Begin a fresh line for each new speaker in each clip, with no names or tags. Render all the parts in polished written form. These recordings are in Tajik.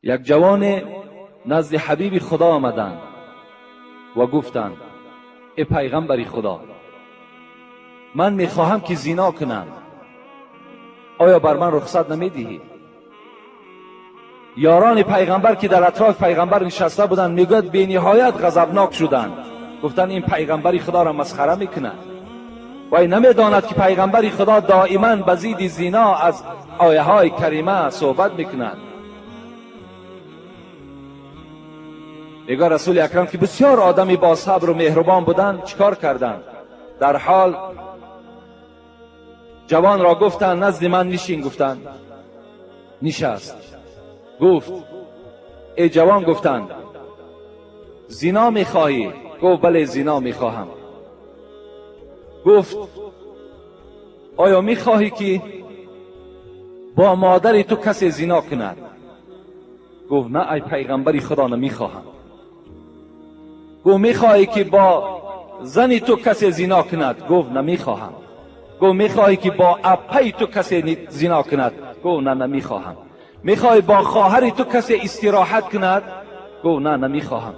Як ҷавон назди ҳабиби Худо омаданд ва гуфтанд: эй пайғамбари Худо, ман мехоҳам ки зино кунам, оё бар ман рухсат намедиҳӣ? Ёрони пайғамбар ки дар атрофи пайғамбар нишаста буданд, мегӯяд бениҳоят ғазабнок шуданд. Гуфтанд ин пайғамбари Худоро масхара мекунад. Вай намедонад ки пайғамбари Худо доиман ба зидди зино аз ояҳои карима суҳбат мекунад. Мегӯяд расули акрам ки бисёр одами бо сабру меҳрубон буданд, чикор карданд? Дар ҳол ҷавонро гуфтанд назди ман нишин, гуфтанд. Нишаст. Гуфт: эй ҷавон, гуфтанд, зино мехоҳӣ? Гуфт: бале, зино мехоҳам. Гуфт: оё мехоҳӣ ки бо модари ту касе зино кунад? Гуфт: на, ай пайғамбари Худо, намехоҳам. Гуфт: мехоҳӣ ки бо зани ту касе зино кунад? Гуфт: намехоҳам. Гуфт: мехоҳӣ ки бо аппаи ту касе зино кунад? Гуфт: на, намехоҳам. Мехоҳӣ бо хоҳари ту касе истироҳат кунад? Гуфт: на, намехоҳам.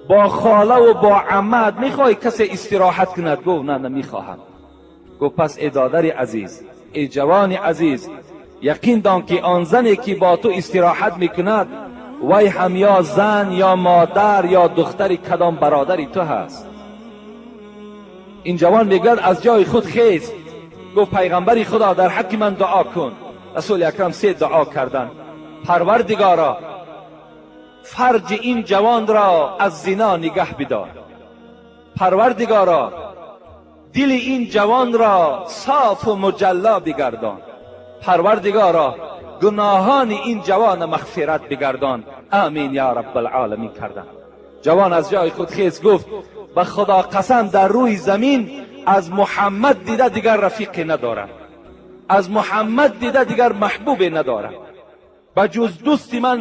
Бо холаву бо аммат мехоҳӣ касе истироҳат кунад? Гуфт: на, намехоҳам. Гуфт: пас эй додари азиз, эй ҷавони азиз, яқин дон ки он зане ки бо ту истироҳат мекунад, вай ҳам ё зан ё модар ё духтари кадом бародари ту ҳаст. Ин ҷавон мегӯяд аз ҷои худ хест. Гуфт: пайғамбари Худо, дар ҳаққи ман дуо кун. Расули акрам се дуо карданд: Парвардигоро, фарҷи ин ҷавонро аз зино нигаҳ бидор. Парвардигоро, дили ин ҷавонро софу муҷалло бигардон. Парвардигоро, гуноҳони ин ҷавона мағфират бигардон. Амин я раббалъоламин карданд. Ҷавон аз ҷои худ хест, гуфт: ба Худо қасам, дар рӯи замин аз Муҳаммад дида дигар рафиқе надорам, аз Муҳаммад дида дигар маҳбубе надорам. Ба ҷуз дӯсти ман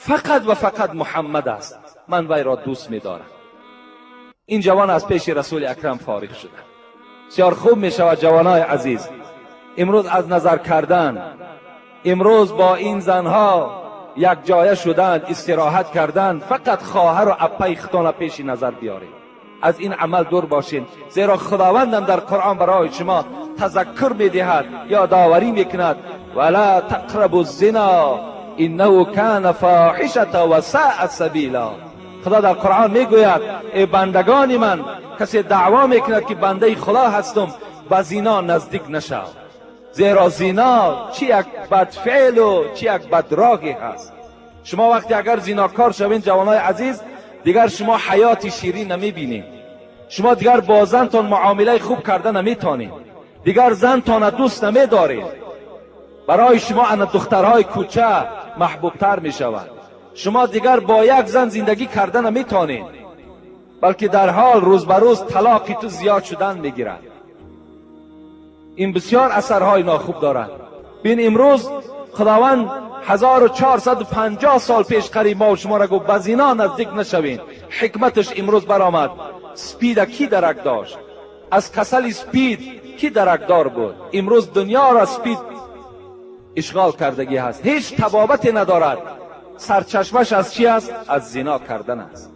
фақат ва фақат Муҳаммад аст, ман вайро дӯст медорам. Ин ҷавон аз пеши расули акрам фориғ шуда. Бисёр хуб мешавад ҷавонои азиз имрӯз аз назар кардан, имрӯз бо ин занҳо якҷоя шудан, истироҳат кардан, фақат хоҳару аппаи худтонро пеши назар биёред. Аз ин амал дур бошед, зеро Худовандам дар Қуръон барои шумо тазаккур медиҳад, ёдоварӣ мекунад: вала тақрабу зино иннаҳу кана фоҳишата ва саъа сабила. Худо дар Қуръон мегӯяд: эй бандагони ман, касе даъво мекунад ки бандаи Худо ҳастам, ба зино наздик нашав, зеро зино чӣ як бадфеълу чӣ як бадроҳе ҳаст. Шумо вақте агар зинокор шавед, ҷавонои азиз, дигар шумо ҳаёти ширин намебинед. Шумо дигар бо зантон муомилаи хуб карда наметонед, дигар зантона дӯст намедоред. Барои шумо ана духтарҳои кӯча маҳбубтар мешавад. Шумо дигар бо як зан зиндагӣ карда наметонед, балки дар ҳол рӯз ба рӯз талоқи ту зиёд шудан мегирад. Ин бисёр асарҳои нохуб дорад. Бин, имрӯз Худованд 1450 сол пеш қариб мо шуморо гуфт ба зино наздик нашавед. Ҳикматаш имрӯз баромад. Спида кӣ дарак дошт? Аз касали спид кӣ даракдор буд? Имрӯз дунёро спид ишғол кардагӣ ҳаст, ҳеҷ табобате надорад. Сарчашмаш аз чӣ аст? Аз зино кардан аст.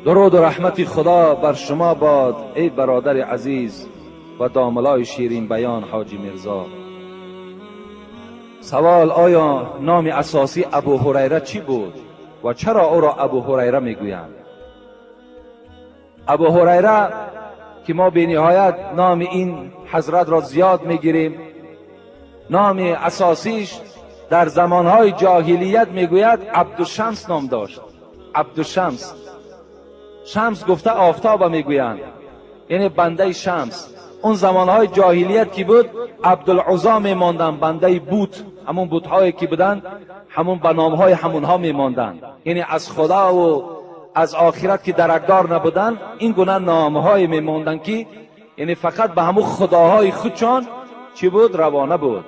Дуруду раҳмати Худо бар шумо бод, эй бародари азиз ва домулои ширинбаён ҳоҷи Мирзо. Савол: оё номи асосӣ Абу Ҳурайра чӣ буд ва чаро ӯро Абу Ҳурайра мегӯянд? Абу Ҳурайра ки мо бениҳоят номи ин ҳазратро зиёд мегирем, номи асосиш дар замонҳои ҷоҳилият мегӯяд Абдушамс ном дошт. Абдушамс, шамс гуфта офтоба мегӯянд, яъне бандаи шамс. Он замонҳои ҷоҳилият ки буд, Абдулузо мемонданд, бандаи бут, ҳамон бутҳое ки буданд, ҳамон ба номҳои ҳамонҳо мемонданд, яъне аз Худову аз охират ки даракдор набуданд, ин гуна номҳое мемонданд ки яъне фақат ба ҳамон худоҳои худшон чӣ буд, равона буд.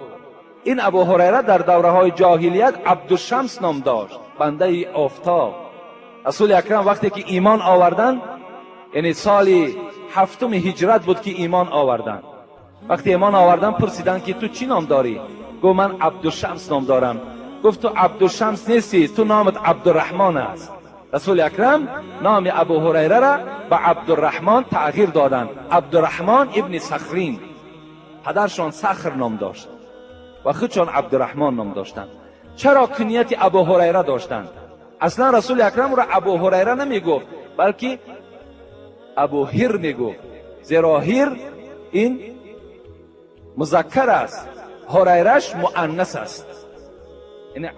Ин Абу Ҳурайра дар давраҳои ҷоҳилият Абдушамс ном дошт, бандаи офтоб. Расули акрам вақте ки имон оварданд, яъне соли ҳафтуми ҳиҷрат буд ки имон оварданд. وقتی ایمان آوردن پرسیدن که تو چی نام داری؟ گفت من عبدالشمس نام دارم. گفت تو عبدالشمس نیستی، تو نامت عبدالرحمن است. رسول اکرم نام ابو هریره را به عبدالرحمن تغییر دادند. عبدالرحمن ابن صخرین، پدرشان صخر نام داشت و خودشان عبدالرحمن نام داشتند. چرا کنیت ابو هریره داشتند؟ اصلا رسول اکرم را ابو هریره نمیگفت، بلکه ابو هیر میگفت، زیرا هیر این مذکر است، هریرش مؤنث است. یعنی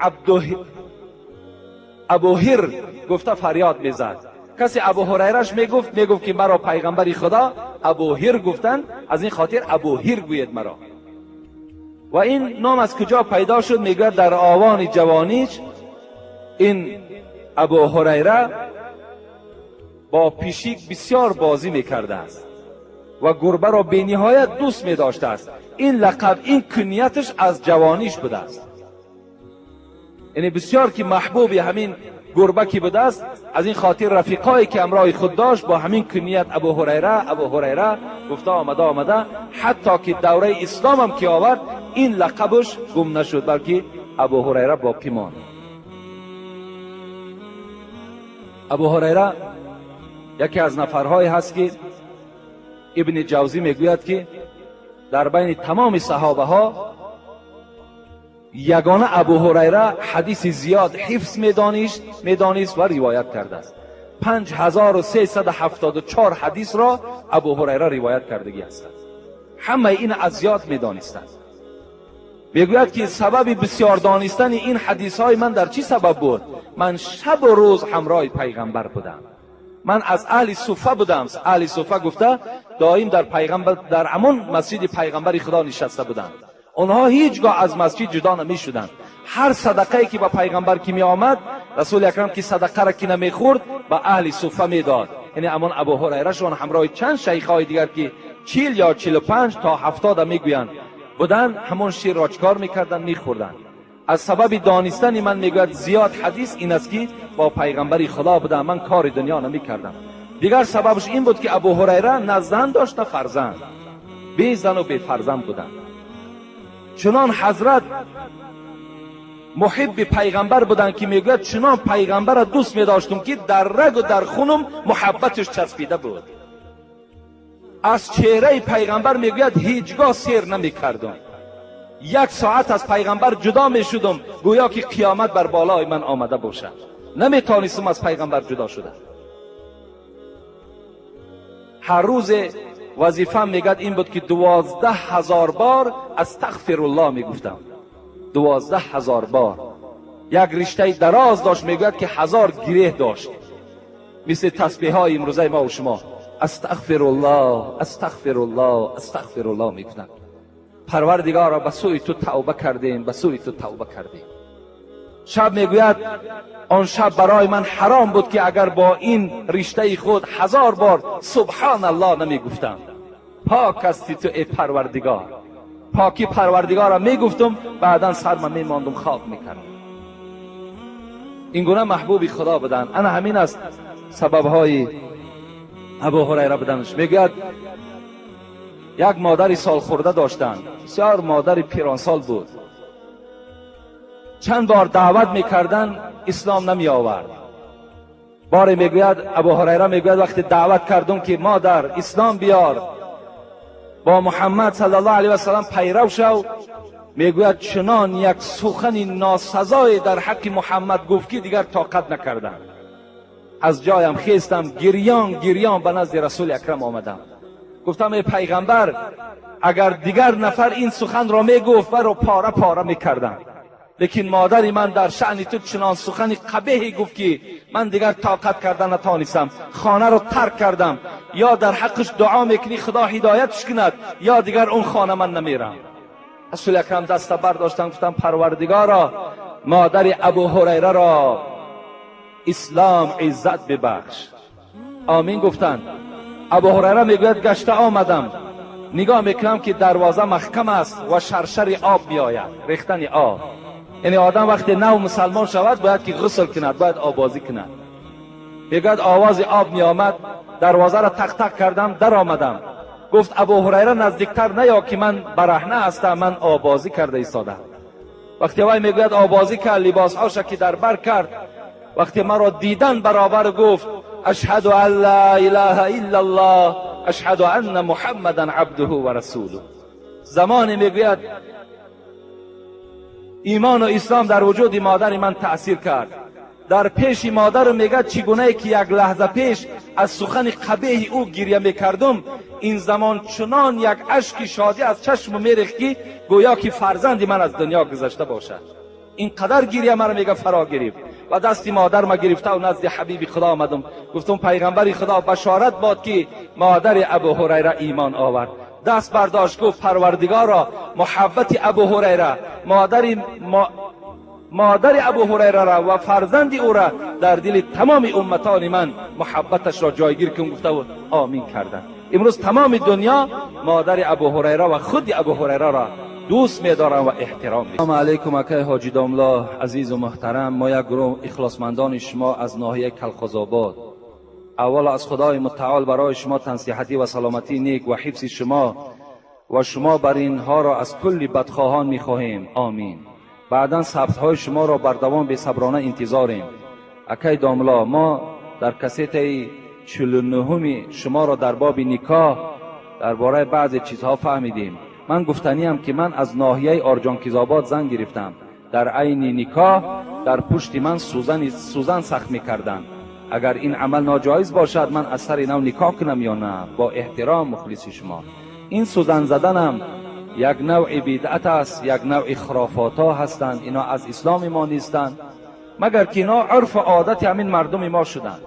ابو هیر گفته فریاد میزد. کسی ابو هریرش میگفت، میگفت که مرا پیغمبر خدا ابو هیر گفتند، از این خاطر ابو هیر گوید مرا. و این نام از کجا پیدا شد؟ میگوید در آوان جوانیش این ابو هریره با پیشیک بسیار بازی میکرده است و گربه را به نهایت دوست میداشته است. این لقب، این کنیتش از جوانیش بوده است. یعنی بسیار که محبوب همین گربه که بوده است، از این خاطر رفیقایی که همراه خود داشت با همین کنیت ابو هریره ابو هریره گفته آمده آمده، حتی که دوره اسلام هم که آورد این لقبش گم نشد، بلکه ابو هریره باقی ماند. ابو هریره یکی از نفرهایی هست که ابن جوزی میگوید که در بین تمام صحابه ها یگانه ابو هریره حدیث زیاد حفظ میدانست و روایت کرده است. 5374 حدیث را ابو هریره روایت کردگی هستند. همه این از یاد میدانستند. میگوید که سبب بسیار دانستن این حدیث های من در چی سبب بود؟ من شب و روز همراه پیغمبر بودم. من از اهل صفه بودم. اهل صفه گفته دائم در پیغمبر، در همان مسجد پیغمبر خدا نشسته بودند. آنها هیچگاه از مسجد جدا نمی شدند. هر صدقه که به پیغمبر که می آمد، رسول اکرم که صدقه را که نمی خورد به اهل صفه می داد. یعنی همان ابو هریره شون همراه چند شیخ های دیگر که 40 یا 45 تا 70 میگویند بودن، همون شیر را چکار میکردن؟ میخوردن. از سبب دانستن من میگوید زیاد حدیث این است که با پیغمبر خدا بودم، من کار دنیا نمیکردم. دیگر سببش این بود که ابو هریره نه زن داشت نه فرزند، بی زن و بی فرزند بودن. چنان حضرت محب پیغمبر بودن که میگوید چنان پیغمبر را دوست میداشتم که در رگ و در خونم محبتش چسبیده بود. از چهره پیغمبر میگوید هیچگاه سیر نمیکردم. یک ساعت از پیغمبر جدا میشدم، گویا که قیامت بر بالای من آمده باشد. نمیتونستم از پیغمبر جدا شدم. هر روز وظیفه میگد این بود که 12,000 بار استغفر الله میگفتم. 12,000 بار. یک رشته دراز داشت، میگوید که 1000 گره داشت، مثل تسبیح های امروزه ما و شما. استغفر الله استغفر الله استغفر الله میگفتم. پروردگارا به سوی تو توبه کردیم، به سوی تو توبه کردیم. شب میگوید آن شب برای من حرام بود که اگر با این رشته خود 1000 بار سبحان الله نمیگفتم. پاک هستی تو ای پروردگار. پاکی پروردگار را میگفتم، بعدا سرم میماندم خواب میکردم. این گونه محبوب خدا بودن. انا همین است سببهای ابو هریره بودنش. میگوید یک مادری سال خورده داشتند، بسیار مادر پیرانسال بود. چند بار دعوت میکردن اسلام نمی آورد. باری میگوید ابو هریره میگوید وقتی دعوت کردم که مادر اسلام بیار، با محمد صلی الله علیه و سلم پیرو شو، میگوید چنان یک سخن ناسزای در حق محمد گفت که دیگر طاقت نکردم. از جایم خیستم، گریان گریان به نزد رسول اکرم آمدم. گفتم ای پیغمبر، اگر دیگر نفر این سخن را میگفت و رو پاره پاره میکردم، لیکن مادر من در شأن تو چنان سخن قبیحی گفت که من دیگر طاقت کردن نتانستم، خانه رو ترک کردم. یا در حقش دعا میکنی خدا هدایتش کند، یا دیگر اون خانه من نمیرم. رسول اکرم دست برداشتم، گفتم پروردگارا مادر ابو هریره را اسلام عزت ببخش. آمین گفتند. ابو هریره میگوید گشته آمدم، نگاه میکنم که دروازه محکم است و شرشر آب میآید، ریختن آب. یعنی آدم وقتی نو مسلمان شود باید که غسل کند، باید آبازی کند. میگوید آواز آب میآمد، دروازه را تق تق کردم، در آمدم. گفت ابو هریره نزدیکتر نیا که من برهنه هستم، من آبازی کرده ایستادم. وقتی وی میگوید آبازی کرد، لباسهاش که در بر کرد، وقتی مرا دیدن برابر گفت اشهد ان لا اله الا الله اشهد ان محمدا عبده و رسوله. زمانی میگوید ایمان و اسلام در وجود مادر من تأثیر کرد. در پیش مادر میگه چگونه که یک لحظه پیش از سخن قبیح او گریه میکردم، این زمان چنان یک اشک شادی از چشم میریخت که گویا که فرزند من از دنیا گذشته باشد. اینقدر گریه مرا میگه فرا گرفت و دست مادر ما گرفته و نزد حبیب خدا آمدم. گفتم پیغمبر خدا بشارت باد که مادر ابو هریره ایمان آورد. دست برداشت گفت پروردگارا محبت ابو هریره مادر ابو هریره را و فرزند او را در دل تمام امتان من محبتش را جایگیر کن. گفته و آمین کردند. امروز تمام دنیا مادر ابو هریره و خود ابو هریره را دوست می‌دارم و احترام می‌کنم. السلام علیکم اکای حاجی داملا عزیز و محترم، ما یک گروه اخلاصمندان شما از ناحیه کلخوزآباد. اول از خدای متعال برای شما تنصیحتی و سلامتی نیک و حفظ شما و شما بر اینها را از کل بدخواهان می‌خواهیم، آمین. بعدا ثبت‌های شما را بر دوام بی‌صبرانه انتظاریم. اکای داملا، ما در کست 49 شما را در باب نکاح درباره بعض چیزها فهمیدیم. من گفتنیم که من از ناحیه آرجانکیزآباد زن گرفتم. در عین نکاح در پشت من سوزن سخت می‌کردند. اگر این عمل ناجایز باشد من از سر نو نکاح کنم یا نه؟ با احترام مخلص شما. این سوزن زدنم یک نوع بدعت است، یک نوع خرافات ها هستند، اینا از اسلام ما نیستند، مگر که اینا عرف و عادت همین مردم ما شدند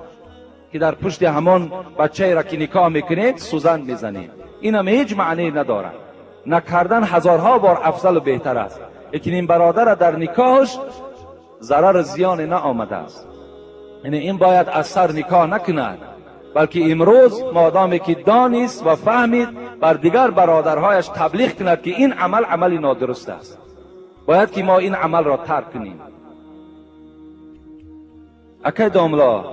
که در پشت همان بچه را که نکاح میکنید سوزن میزنید. این هم هیچ معنی ندارد. نکردن هزارها بار افضل و بهتر است. لیکن این برادر در نکاحش ضرر زیان نه آمده است. یعنی این باید از سر نکاح نکند، بلکه امروز مادامی که دانست و فهمید بر دیگر برادرهایش تبلیغ کند که این عمل عمل نادرست است. باید که ما این عمل را ترک کنیم. اکی داملا،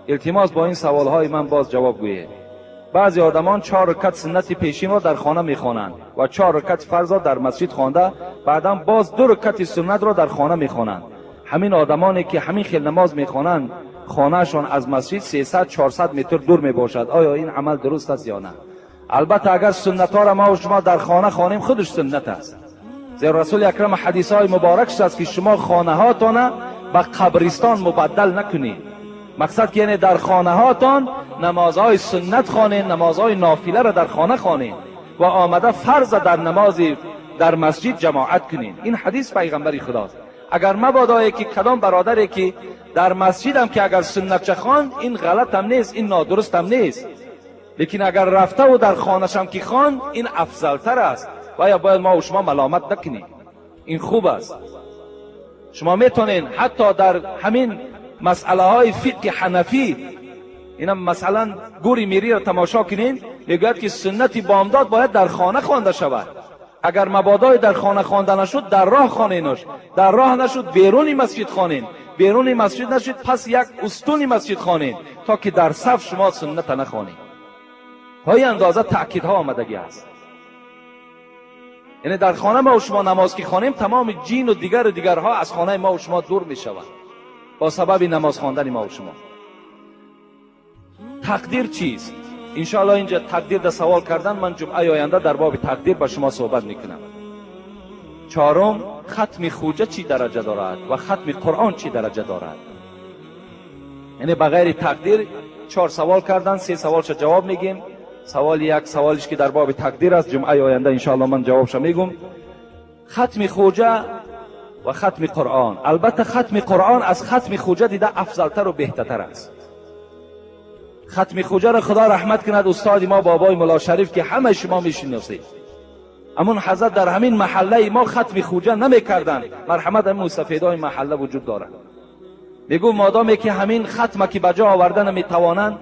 التماس با این سوالهای من باز جواب گویید. بعضی آدمان 4 رکعت سنت پیشین را در خانه میخوانند و 4 رکعت فرض را در مسجد خوانده، بعدا باز 2 رکعت سنت را در خانه میخوانند. همین آدمانی که همین خیل نماز میخوانند خانهشان از مسجد 300-400 متر دور میباشد. آیا این عمل درست است یا نه؟ البته اگر سنت ها را ما و شما در خانه خوانیم خودش سنت است. زیرا رسول اکرم حدیث های مبارک است که شما خانه هاتان به قبرستان مبدل نکنید. مقصد که یعنی در خانه هاتان نمازهای سنت خوانید، نمازهای نافله را در خانه خوانید و آمده فرض در نماز در مسجد جماعت کنید. این حدیث پیغمبری خداست. اگر مبادایی که کدام برادری که در مسجد هم که اگر سنت خواند این غلط هم نیست، این نادرست هم نیست، لیکن اگر رفته و در خانه‌ش هم که خواند این افضلتر است و یا باید ما و شما ملامت نکنیم. این خوب است. شما میتونین حتی در همین مسئله های فقه حنفی، اینم مثلا گوری میری را تماشا کنین، میگوید که سنت بامداد باید در خانه خوانده شود. اگر مبادای در خانه خوانده نشد در راه خوانینش، در راه نشد بیرون مسجد خوانین، بیرون مسجد نشد پس یک استون مسجد خوانین تا که در صف شما سنت نخوانین. تا این اندازه تأکیدها آمدگی است. یعنی در خانه ما و شما نماز که خوانیم تمام جین و دیگر و دیگرها از خانه ما و شما دور می شود با سبب نماز خواندن ما و شما. تقدیر چیست؟ انشاءالله اینجا تقدیر در سوال کردن، من جمعه آینده در باب تقدیر با شما صحبت میکنم. چهارم، ختم خوجه چی درجه دارد و ختم قرآن چی درجه دارد؟ یعنی بغیر تقدیر 4 سوال کردن، 3 سوالش جواب میگیم. سوال یک سوالش که در باب تقدیر است، جمعه آینده انشاءالله من جوابش میگم. ختم خوجه و ختم قرآن، البته ختم قرآن از ختم خوجه دیده افضلتر و بهتر است. ختم خوجه را خدا رحمت کند استاد ما بابای ملا شریف که همه شما میشناسید، امون حضرت در همین محله ما ختم خوجه نمیکردند. مرحمت همین مستفیدای محله وجود دارند. میگو مادامی که همین ختم که بجا آورده نمیتوانند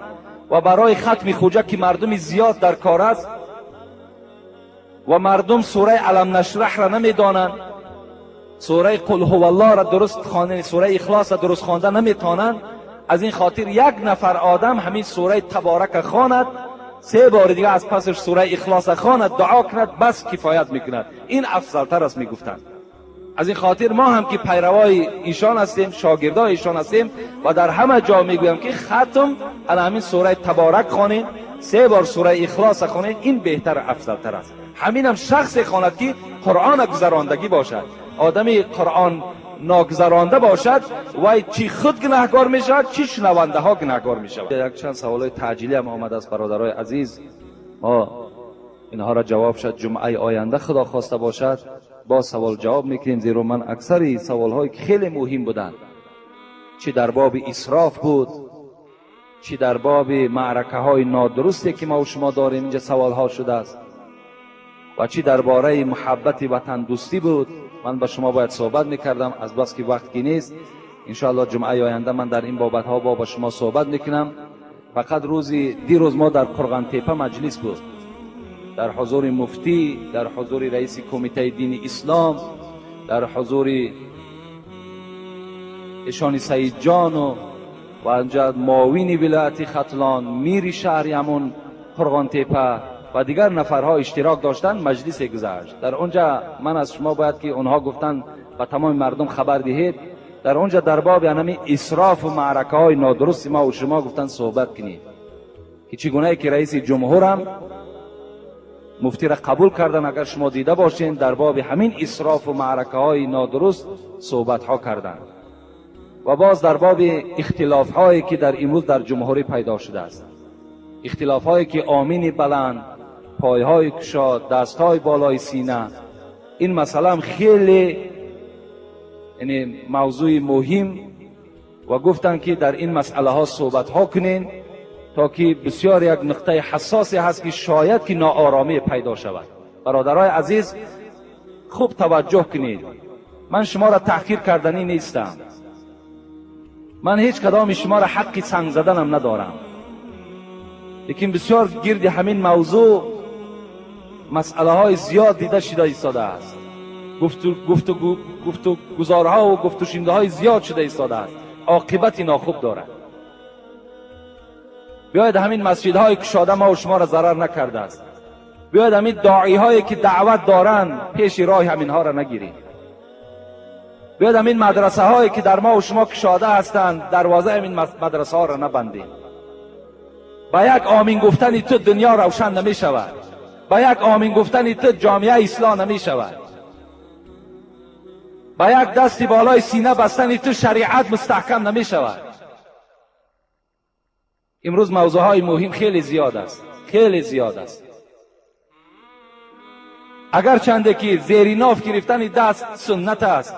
و برای ختم خوجه که مردم زیاد در کار است و مردم سوره علم نشرح را نمیدانند، سوره قل هو الله را درست خوانده، سوره اخلاص را درست خوانده نمیتوانند، از این خاطر یک نفر آدم همین سوره تبارک خواند سه بار دیگه از پسش سوره اخلاص خواند، دعا کند، بس کفایت میکند. این افضلتر است میگفتند. از این خاطر ما هم که پیروای ایشان هستیم، شاگردای ایشان هستیم و در همه جا میگویم که ختم علی همین سوره تبارک خوانید، سه بار سوره اخلاص خوانید، این بهتر افضلتر است. همین هم شخص خواند که قرآن گذراندگی باشد. آدمی قرآن ناگذرانده باشد وای چی خود گناهکار می شود، چی شنونده ها گناهکار می شود. یک چند سوال تعجیلی هم آمده است برادرای عزیز، ما اینها را جواب شد جمعه آینده خدا خواسته باشد با سوال جواب میکنیم، زیرا من اکثری سوال های خیلی مهم بودند، چی در باب اسراف بود، چی در باب معرکه های نادرستی که ما و شما داریم اینجا سوال ها شده است، و چی درباره محبت وطن دوستی بود. من با شما باید صحبت میکردم، از بس که وقت کی نیست. انشاءالله جمعه آینده من در این بابت ها با شما صحبت میکنم. فقط روزی دیروز ما در قرغان تپه مجلس بود، در حضور مفتی، در حضور رئیس کمیته دین اسلام، در حضور ایشان سعید جان و انجا معاون ولایت ختلان، میر شهر همون قرغان تپه و دیگر نفرها اشتراک داشتن. مجلس گذشت. در اونجا من از شما باید که اونها گفتن و تمام مردم خبر دهید، در اونجا در باب یعنی اسراف و معرکه های نادرست ما و شما گفتن صحبت کنید که چگونه که رئیس جمهورم مفتی را قبول کردن. اگر شما دیده باشین در باب همین اسراف و معرکه های نادرست صحبت ها کردن و باز در باب اختلاف هایی که در امروز در جمهوری پیدا شده است، اختلاف هایی که آمین بلند، پایهای کشاد، دستهای بالای سینه، این مسئله هم خیلی یعنی موضوع مهم و گفتن که در این مسئله ها صحبت ها کنین تا که بسیار یک نقطه حساسی هست که شاید که ناآرامی پیدا شود. برادرای عزیز خوب توجه کنید، من شما را تحقیر کردنی نیستم، من هیچ کدام شما را حق سنگ زدنم ندارم، لیکن بسیار گرد همین موضوع مسئله های زیاد دیده شده ایستاده است، گفت و گزارها و گفت و شنیده های زیاد شده ایستاده است، عاقبت ناخوب دارد. بیاید همین مسجدهای کشاده ما و شما را ضرر نکرده است، بیاید همین داعی هایی که دعوت دارند پیش راه همینها را نگیرید، بیاید همین مدرسه هایی که در ما و شما کشاده هستند دروازه همین مدرسه ها را نبندید. با یک آمین گفتن تو دنیا روشن نمی شود، با یک آمین گفتن تو جامعه اصلاح نمی شود، با یک دستی بالای سینه بستن تو شریعت مستحکم نمی شود. امروز موضوع های مهم خیلی زیاد است، خیلی زیاد است. اگر چنده که زیر ناف گرفتن دست سنت است،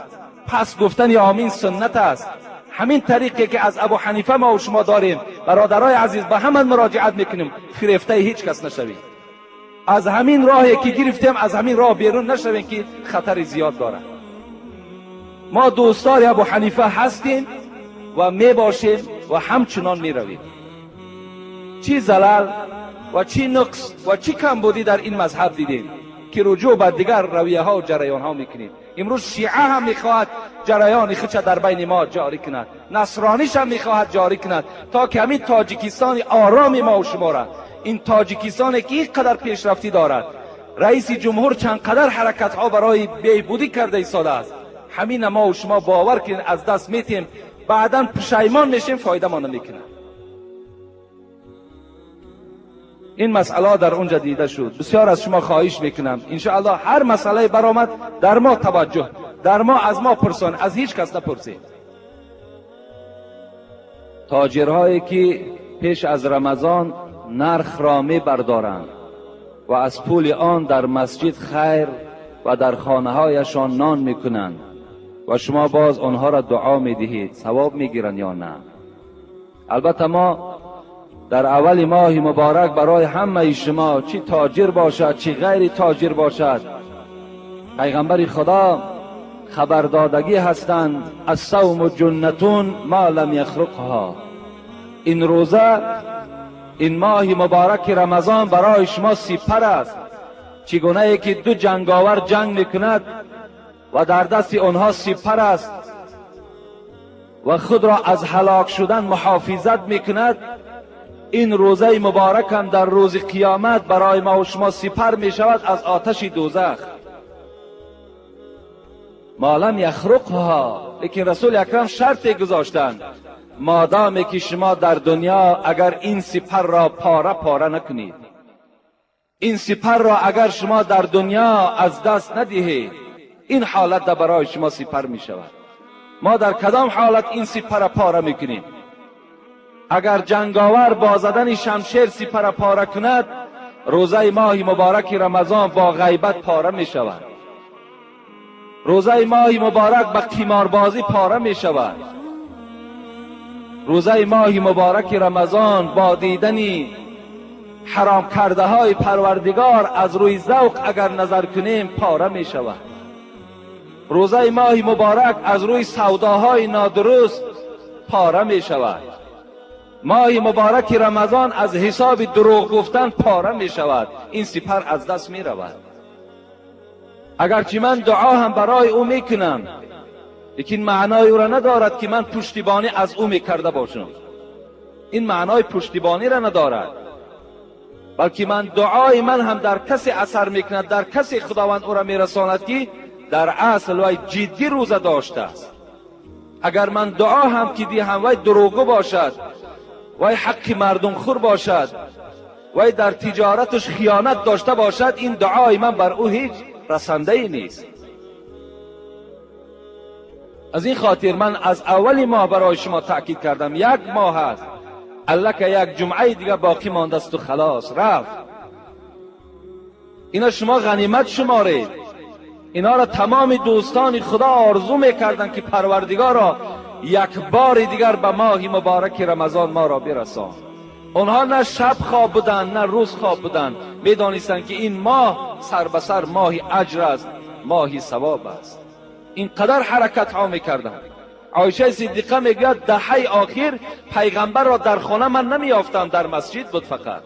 پس گفتن آمین سنت است، همین طریقی که از ابو حنیفه ما و شما داریم، برادرای عزیز به همان مراجعت میکنیم، فریفته هیچ کس نشوید. از همین راهی که گرفتیم از همین راه بیرون نشویم که خطر زیاد دارد. ما دوستار ابو حنیفه هستیم و می باشیم و همچنان می رویم. چی زلل و چی نقص و چی کمبودی در این مذهب دیدیم که رجوع به دیگر رویه ها و جریان ها میکنیم. امروز شیعه هم میخواهد جریان خودش در بین ما جاری کند، نصرانیش هم میخواهد جاری کند تا که همین تاجیکستان آرام ما و شما را، این تاجیکستان که اینقدر پیشرفتی دارد، رئیس جمهور چند قدر حرکت ها برای بهبودی کرده ایستاده است، همین ما و شما باور کنید از دست میتیم، بعدا پشیمان میشیم، فایده ما نمیکنه. این مسئله در اونجا دیده شد. بسیار از شما خواهش میکنم انشاءالله هر مسئله برآمد در ما توجه، در ما از ما پرسان، از هیچ کس نپرسید. تاجرهایی که پیش از رمضان نرخ را می بردارند و از پول آن در مسجد خیر و در خانه هایشان نان میکنند و شما باز آنها را دعا میدهید، ثواب میگیرند یا نه؟ البته ما در اول ماه مبارک برای همه شما، چی تاجر باشد چی غیر تاجر باشد، پیغمبر خدا خبردادگی هستند، الصوم جنتون ما لم یخرقها. این روزه، این ماه مبارک رمضان برای شما سپر است. چگونه که دو جنگاور جنگ میکند و در دست آنها سپر است و خود را از هلاک شدن محافظت میکند، این روزه مبارک هم در روز قیامت برای ما و شما سپر می شود از آتش دوزخ. ما لم یخرقها، لیکن رسول اکرم شرط گذاشتند، مادامی که شما در دنیا اگر این سپر را پاره پاره نکنید، این سپر را اگر شما در دنیا از دست ندهید، این حالت برای شما سپر می شود. ما در کدام حالت این سپر پاره میکنیم؟ اگر جنگاور با زدن شمشیر سپر پاره کند، روزه ماه مبارک رمضان با غیبت پاره می شود. روزه ماه مبارک با قماربازی پاره می شود. روزه ماه مبارک رمضان با دیدن حرام کرده های پروردگار از روی ذوق اگر نظر کنیم پاره می شود. روزه ماه مبارک از روی سوداهای نادرست پاره می شود. ماه مبارک رمضان از حساب دروغ گفتن پاره می شود. این سپر از دست می رود. اگرچه من دعا هم برای او می کنم، لیکن معنای او را ندارد که من پشتیبانی از او می کرده باشم. این معنای پشتیبانی را ندارد، بلکه من دعای من هم در کسی اثر میکند، در کسی خداوند او را میرساند که در اصل وی جدی روزه داشته است. اگر من دعا هم که دیهم وی دروغگو باشد، وی حق مردم خور باشد، وی در تجارتش خیانت داشته باشد، این دعای من بر او هیچ رسنده ای نیست. از این خاطر من از اول ماه برای شما تاکید کردم، یک ماه است، الله که یک جمعه دیگه باقی مانده است و خلاص رفت. اینا شما غنیمت شمارید. اینا را تمام دوستان خدا آرزو میکردن که پروردگار را یک بار دیگر به ماه مبارک رمضان ما را برسان. آنها نه شب خواب بودند نه روز خواب بودند، میدانستند که این ماه سر به سر ماه اجر است، ماه ثواب است. اینقدر حرکت ها میکردند. عایشه صدیقه میگوید دهه آخر پیغمبر را در خانه من نمیافتم، در مسجد بود فقط.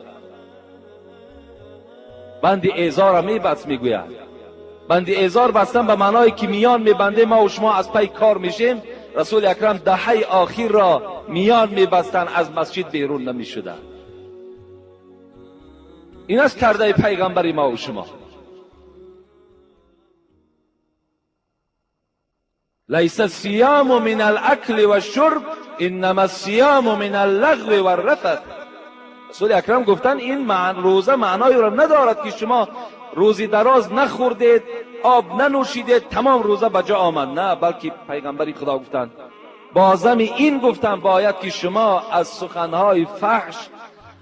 بند ایزار را میبست، میگوید بند ایزار بستن به معنای که میان میبنده ما و شما از پی کار میشیم. رسول اکرم دهه آخر را میان میبستن، از مسجد بیرون نمیشدن. این است کرده پیغمبر ما و شما. لیس الصیام من الاکل والشرب انما الصیام من اللغو والرفث. رسول اکرم گفتن این روزه معنای را ندارد که شما روزی دراز نخوردید، آب ننوشیدید، تمام روزه به جا آمد. نه، بلکه پیغمبری خدا گفتند بازم این گفتن باید که شما از سخنهای فحش،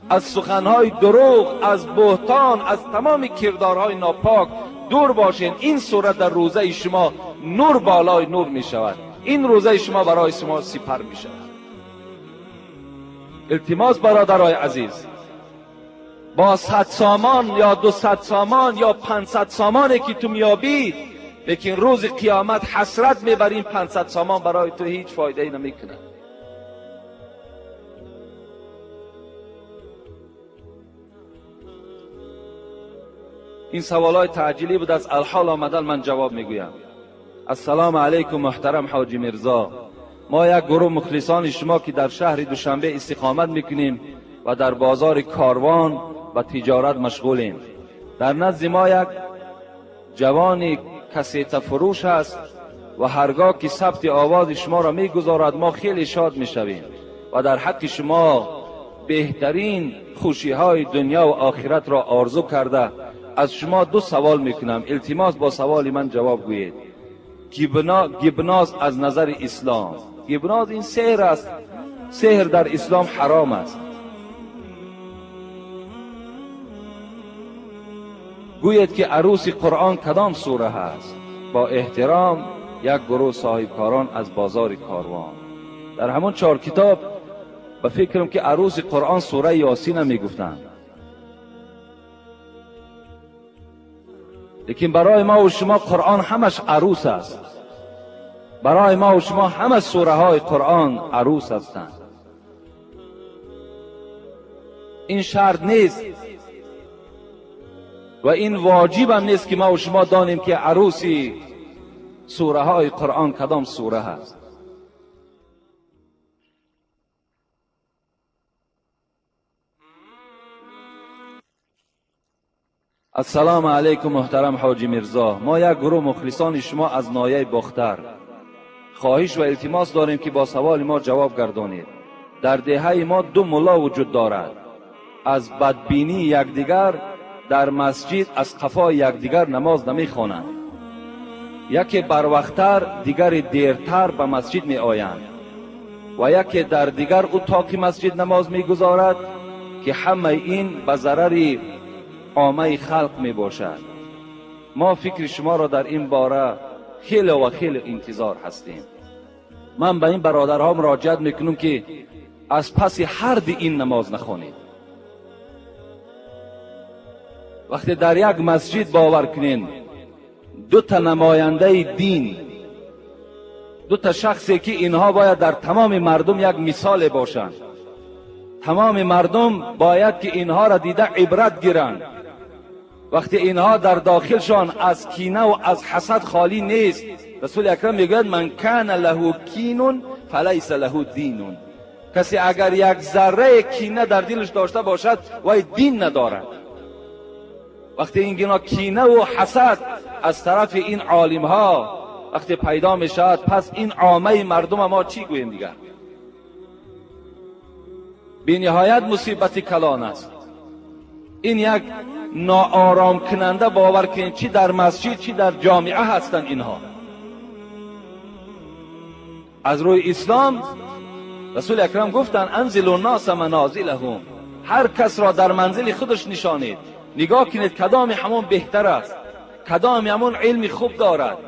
از سخنهای دروغ، از بهتان، از تمام کردارهای ناپاک دور باشین. این صورت در روزه شما نور بالای نور می شود. این روزه شما برای شما سپر می شود. التماس برادرای عزیز، با 100 سامان یا 200 سامان یا 500 سامانی که تو میابی، لیکن روز قیامت حسرت میبریم 500 سامان برای تو هیچ فایده ای نمیکنه. این سوالای تعجیلی بود، از الحال آمدن من جواب میگویم. السلام علیکم محترم حاجی میرزا، ما یک گروه مخلصان شما که در شهر دوشنبه استقامت میکنیم و در بازار کاروان و تجارت مشغولیم. در نزد ما یک جوانی کسیت فروش است و هرگاه که ثبت آواز شما را میگذارد ما خیلی شاد میشویم و در حق شما بهترین خوشی های دنیا و آخرت را آرزو کرده از شما دو سوال میکنم. التماس با سوال من جواب گویید. گبناز از نظر اسلام، گبناز این سحر است، سحر در اسلام حرام است. گوید که عروس قرآن کدام سوره هست؟ با احترام یک گروه صاحبکاران از بازار کاروان. در همون 4 کتاب به فکرم که عروس قرآن سوره یاسین میگفتند، لیکن برای ما و شما قرآن همش عروس است. برای ما و شما همه سوره های قرآن عروس هستند. این شرط نیست و این واجب هم نیست که ما و شما دانیم که عروسی سوره های قرآن کدام سوره هست. Ассалому алайкум, муҳтарам ҳоҷи Мирзо. Мо як гурӯҳ мухлисони шумо аз ноҳияи Бохтар хоҳиш ва илтимос дорем, ки бо саволи мо ҷавоб гардонед. Дар деҳаи мо ду мулло вуҷуд дорад. Аз бадбинии якдигар дар масҷид аз қафои якдигар намоз намехонанд. Яке барвақттар, дигаре дертар ба масҷид меоянд ва яке дар дигар утоқи масҷид намоз мегузорад, ки ҳамаи ин ба зарари оммаи халқ мебошад. Мо фикри шуморо дар ин бора хеле ва хеле интизор ҳастем. Ман ба ин бародарҳо муроҷиат мекунам, ки аз паси ҳар ди ин намоз нахонед. Вақте дар як масҷид, бовар кунед, ду та намояндаи дин, ду та шахсе ки инҳо бояд дар тамоми мардум як мисоле бошанд, тамоми мардум бояд ки инҳоро дида ибрат гиранд. Вақте инҳо дар дохилшон аз кина ва аз ҳасад холӣ нест, Расули Акрам мегӯяд: ман кана лаҳу кинун фалайса лаҳу динун. Касе агар як заррае кина дар дилаш дошта бошад, вай дин надорад. Вақте ин гуна кинаву ҳасад аз тарафи ин олимҳо вақте пайдо мешавад, пас ин оммаи мардума мо чӣ гӯем дигар? Бениҳоят мусибати калон аст. Ин як нооромкунанда, бовар кунед, чӣ дар масҷид, чӣ дар ҷомеа ҳастанд инҳо. Аз рӯи ислом Расули Акрам гуфтанд: анзилу носа манозилаҳум. Ҳар касро дар манзили худаш нишонед, нигоҳ кунед кадоми ҳамон беҳтар аст, кадоми ҳамон илми хуб дорад,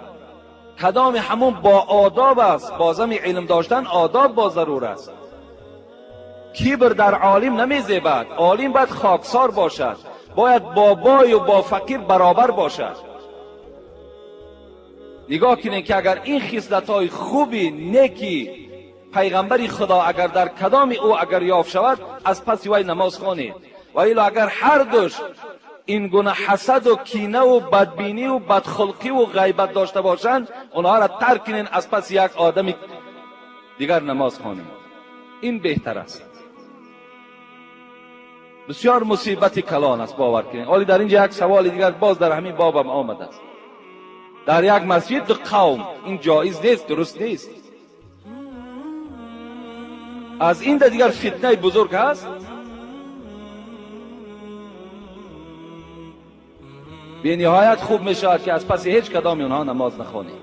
кадоми ҳамон бо одоб аст. Бозами илм доштан одоб бо зарур аст. Кибр дар олим намезебад. Олим бояд хоксор бошад, бояд бо бою бо фақир баробар бошад. Нигоҳ кунед, ки агар ин хислатҳои хуби неки пайғамбари Худо агар дар кадоми ӯ агар ёфт шавад, аз паси вай намоз хонед. Ва ило агар ҳар душ ин гуна ҳасаду кинаву бадбиниву бадхулқиву ғайбат дошта бошанд, онҳоро тарк кунед, аз паси як одами дигар намоз хонед. Ин беҳтар аст. Бисёр мусибати калон аст, бовар кунед. Ҳоле дар инҷа як саволи дигар боз дар ҳамин бобам омадааст. Дар як масҷид ду қавм, ин ҷоиз нест, дуруст нест. Аз ин да дигар фитнаи бузург ҳаст? Бениҳоят хуб мешавад, ки аз паси ҳеҷ кадоми онҳо намоз нахонед.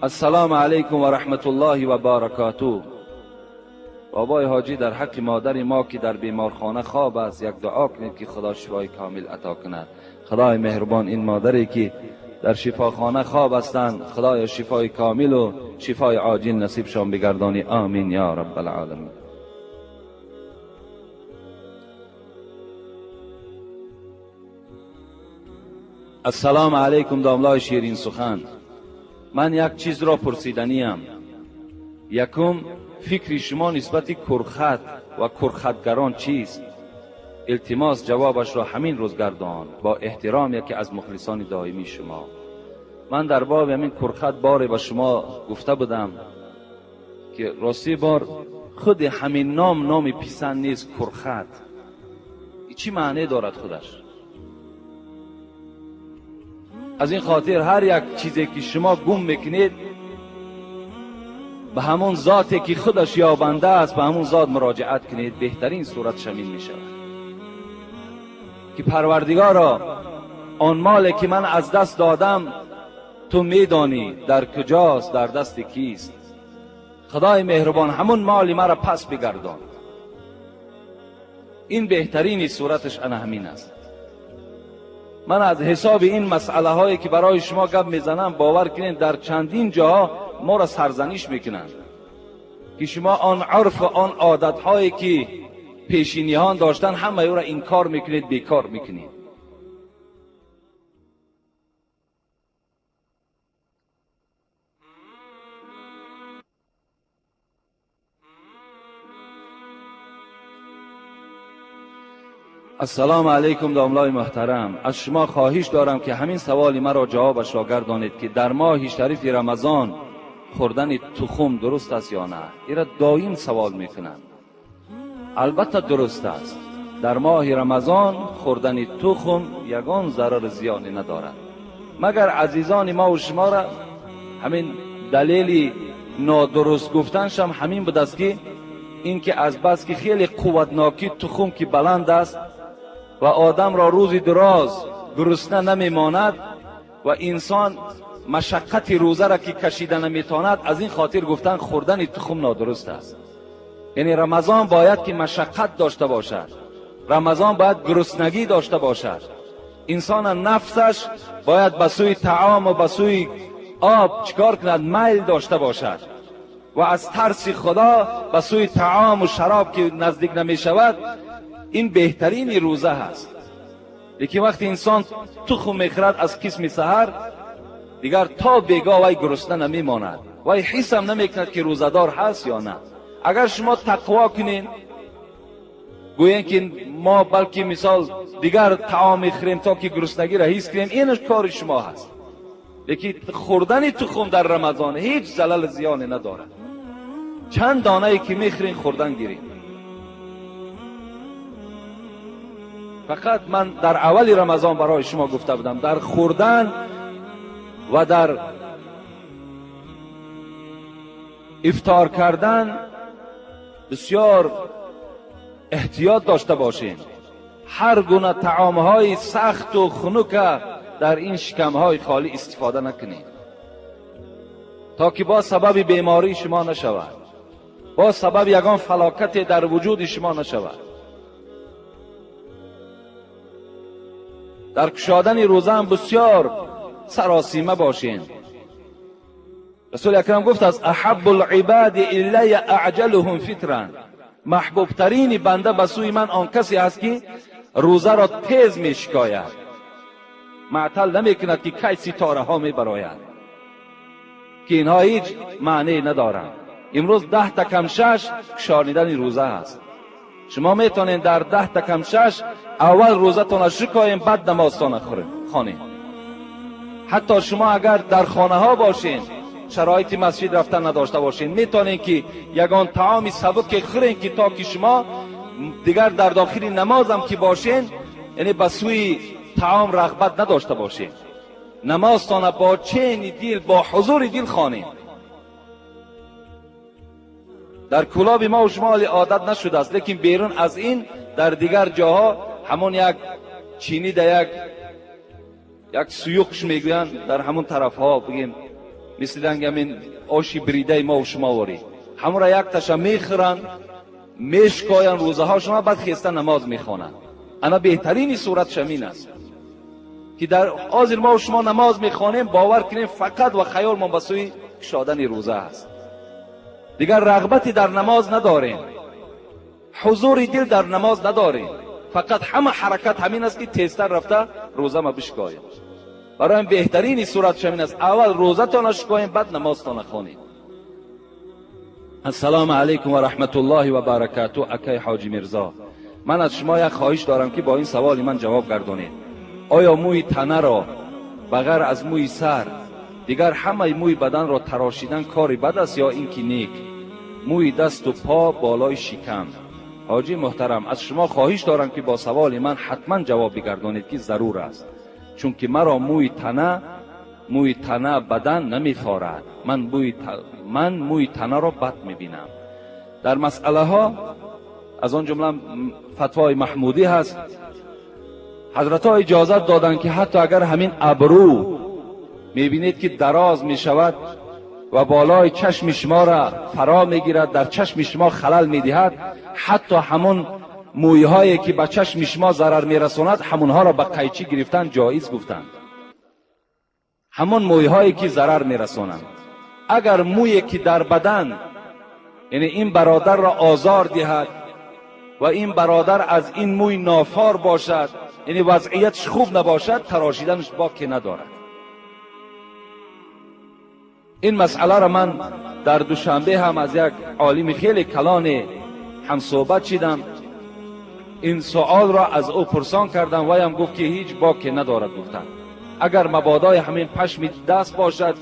Ассалому алайкум ва раҳматуллоҳи ва баракатуҳ. Бобои ҳоҷӣ, дар ҳаққи модари мо, ки дар беморхона хоб аст, як дуо кунед, ки Худо шифои комил ато кунад. Худои меҳрубон, ин модаре ки дар шифохона хоб ҳастанд, Худоё, шифои комилу шифои оҷил насибшон бигардонӣ. Амин ё раббалъоламин. Ассалому алайкум, домлои ширин сухан. Ман як чизро пурсиданиям. Якум, фикри шумо нисбати курхат ва курхатгарон чист? Илтимос, ҷавобашро ҳамин рӯз гардон. Бо эҳтиром, яке аз мухлисони доимии шумо. Ман дар боби ҳамин курхат боре ба шумо гуфта будам, ки ростӣ бор худи ҳамин ном номи писанд нест. Курхат чӣ маъне дорад худаш? Аз ин хотир ҳар як чизе ки шумо гум мекунед, ба ҳамон зоте ки худаш ёбанда аст, ба ҳамон зот муроҷиат кунед. Беҳтарин сурат ҳамин мешавад, ки Парвардигоро, он моле ки ман аз даст додам, ту медонӣ дар куҷост, дар дасти кист. Худои меҳрубон, ҳамон моли маро пас бигардон. Ин беҳтарини сураташ ана ҳамин аст. Ман аз ҳисоби ин масъалаҳое ки барои шумо гап мезанам, бовар кунед, дар чандин ҷоҳо моро сарзаниш мекунанд, ки шумо он урфу он одатҳое ки пешиниҳон доштан, ҳамаи ӯро инкор мекунед, бекор мекунед. Ассалому алайкум, домлои муҳтарам. Аз шумо хоҳиш дорам, ки ҳамин саволи маро ҷавобашро гардонед, ки дар моҳи шарифи Рамазон хӯрдани тухм дуруст аст ё на? Ира доим савол мекунанд. Албатта дуруст аст. در ماه رمضان خوردن تخم یگان ضرر زیانی ندارد. مگر عزیزان ما و شما را همین دلیل نادرست گفتنش هم همین بود است که اینکه از بس که خیلی قوتناکی تخم که بلند است و آدم را روز دراز گرسنه نمیماند و انسان مشقت روزه را که کشیده نمیتواند، از این خاطر گفتن خوردن تخم نادرست است. یعنی رمضان باید که مشقت داشته باشد، رمضان باید گرسنگی داشته باشد. انسان نفسش باید به سوی طعام و به سوی آب چیکار کند؟ میل داشته باشد و از ترس خدا به سوی طعام و شراب که نزدیک نمی شود، این بهترین روزه هست. لیکن وقتی انسان تخم میخورد از قسم سحر، دیگر تا بیگاه وی گرسنه نمیماند، وی حس هم نمیکند که روزه‌دار هست یا نه. اگر شما تقوا کنین، گویین که ما بلکه مثال دیگر طعام میخوریم تا که گرسنگی را حس کنیم، این کار شما هست. لیکن خوردن تخم در رمضان هیچ زلل زیانی ندارد. چند دانه ای که میخورین خوردن گیرین. فقط من در اول رمضان برای شما گفته بودم در خوردن و در افطار کردن بسیار احتیاط داشته باشین. هر گونه طعامهای سخت و خنک در این شکمهای خالی استفاده نکنید تا که با سبب بیماری شما نشود، با سبب یگان فلاکت در وجود شما نشود. در کشادن روزه هم بسیار سراسیمه باشین. رسول اکرم گفت از احب العباد الی اعجلهم فطرا، محبوب ترین بنده به سوی من آن کسی است که روزه را تیز می شکاید، معطل نمی کند که کی ستاره ها می براید، که اینها هیچ معنی ندارند. امروز 10 تا کم 6 کشانیدن روزه است. شما میتونین در 10 تا کم 6 اول روزتون را شکایین، بعد نمازتان خوانین. حتی شما اگر در خانه ها باشین، شرایط مسجد رفتن نداشته باشین، میتونین که یگان طعام سبک خورین که تا که شما دیگر در داخل نمازم که باشین، یعنی به سوی طعام رغبت نداشته باشین. نمازتان با چین دل، با حضور دل خوانین. در کلاب ما و شما عادت نشده است، لیکن بیرون از این در دیگر جاها همون یک چینی در یک سیوقش میگویند، در همون طرف ها بگیم مثل همین آشی بریده ما و شما واری، همون را یک تشه میخورند، میشکاین روزه ها شما، بعد خیسته نماز میخوانند. انا بهترین صورت شمین است که در حاضر ما و شما نماز میخوانیم، باور کنیم فقط و خیال ما به سوی کشادن روزه است. دیگر رغبتی در نماز نداریم، حضور دل در نماز نداریم، فقط همه حرکت همین است که تیزتر رفته روزه ما بشکایم. برای بهترین صورت شمین است اول روزه تان شکایم، بعد نماز تان خوانیم. السلام علیکم و رحمت الله و برکاته. اکای حاجی میرزا، من از شما یک خواهش دارم که با این سوال من جواب گردانید. آیا موی تنه را بغیر از موی سر دیگر همه موی بدن را تراشیدن کاری بد است یا اینکه نیک؟ موی دست و پا بالای شکم. حاجی محترم، از شما خواهش دارم که با سوال من حتما جواب بگردانید که ضرور است، چون که مرا موی تنه بدن نمیخارد. من موی تنه را بد میبینم. در مسئله ها از آن جمله فتوای محمودی هست، حضرت ها اجازت دادند که حتی اگر همین ابرو میبینید که دراز میشود و بالای چشم شما را فرا میگیرد، در چشم شما خلل میدهد، حتی همون مویهایی که به چشم شما ضرر میرساند همونها را به قیچی گرفتن جایز گفتند. همون مویهایی که ضرر میرسانند، اگر مویی که در بدن یعنی این برادر را آزار دهد و این برادر از این موی نافار باشد، یعنی وضعیتش خوب نباشد، تراشیدنش باکی ندارد. این مسئله را من در دوشنبه هم از یک عالم خیلی کلان هم صحبت شدم، این سوال را از او پرسان کردم و هم گفت که هیچ باکی ندارد. گفتن اگر مبادای همین پشم دست باشد،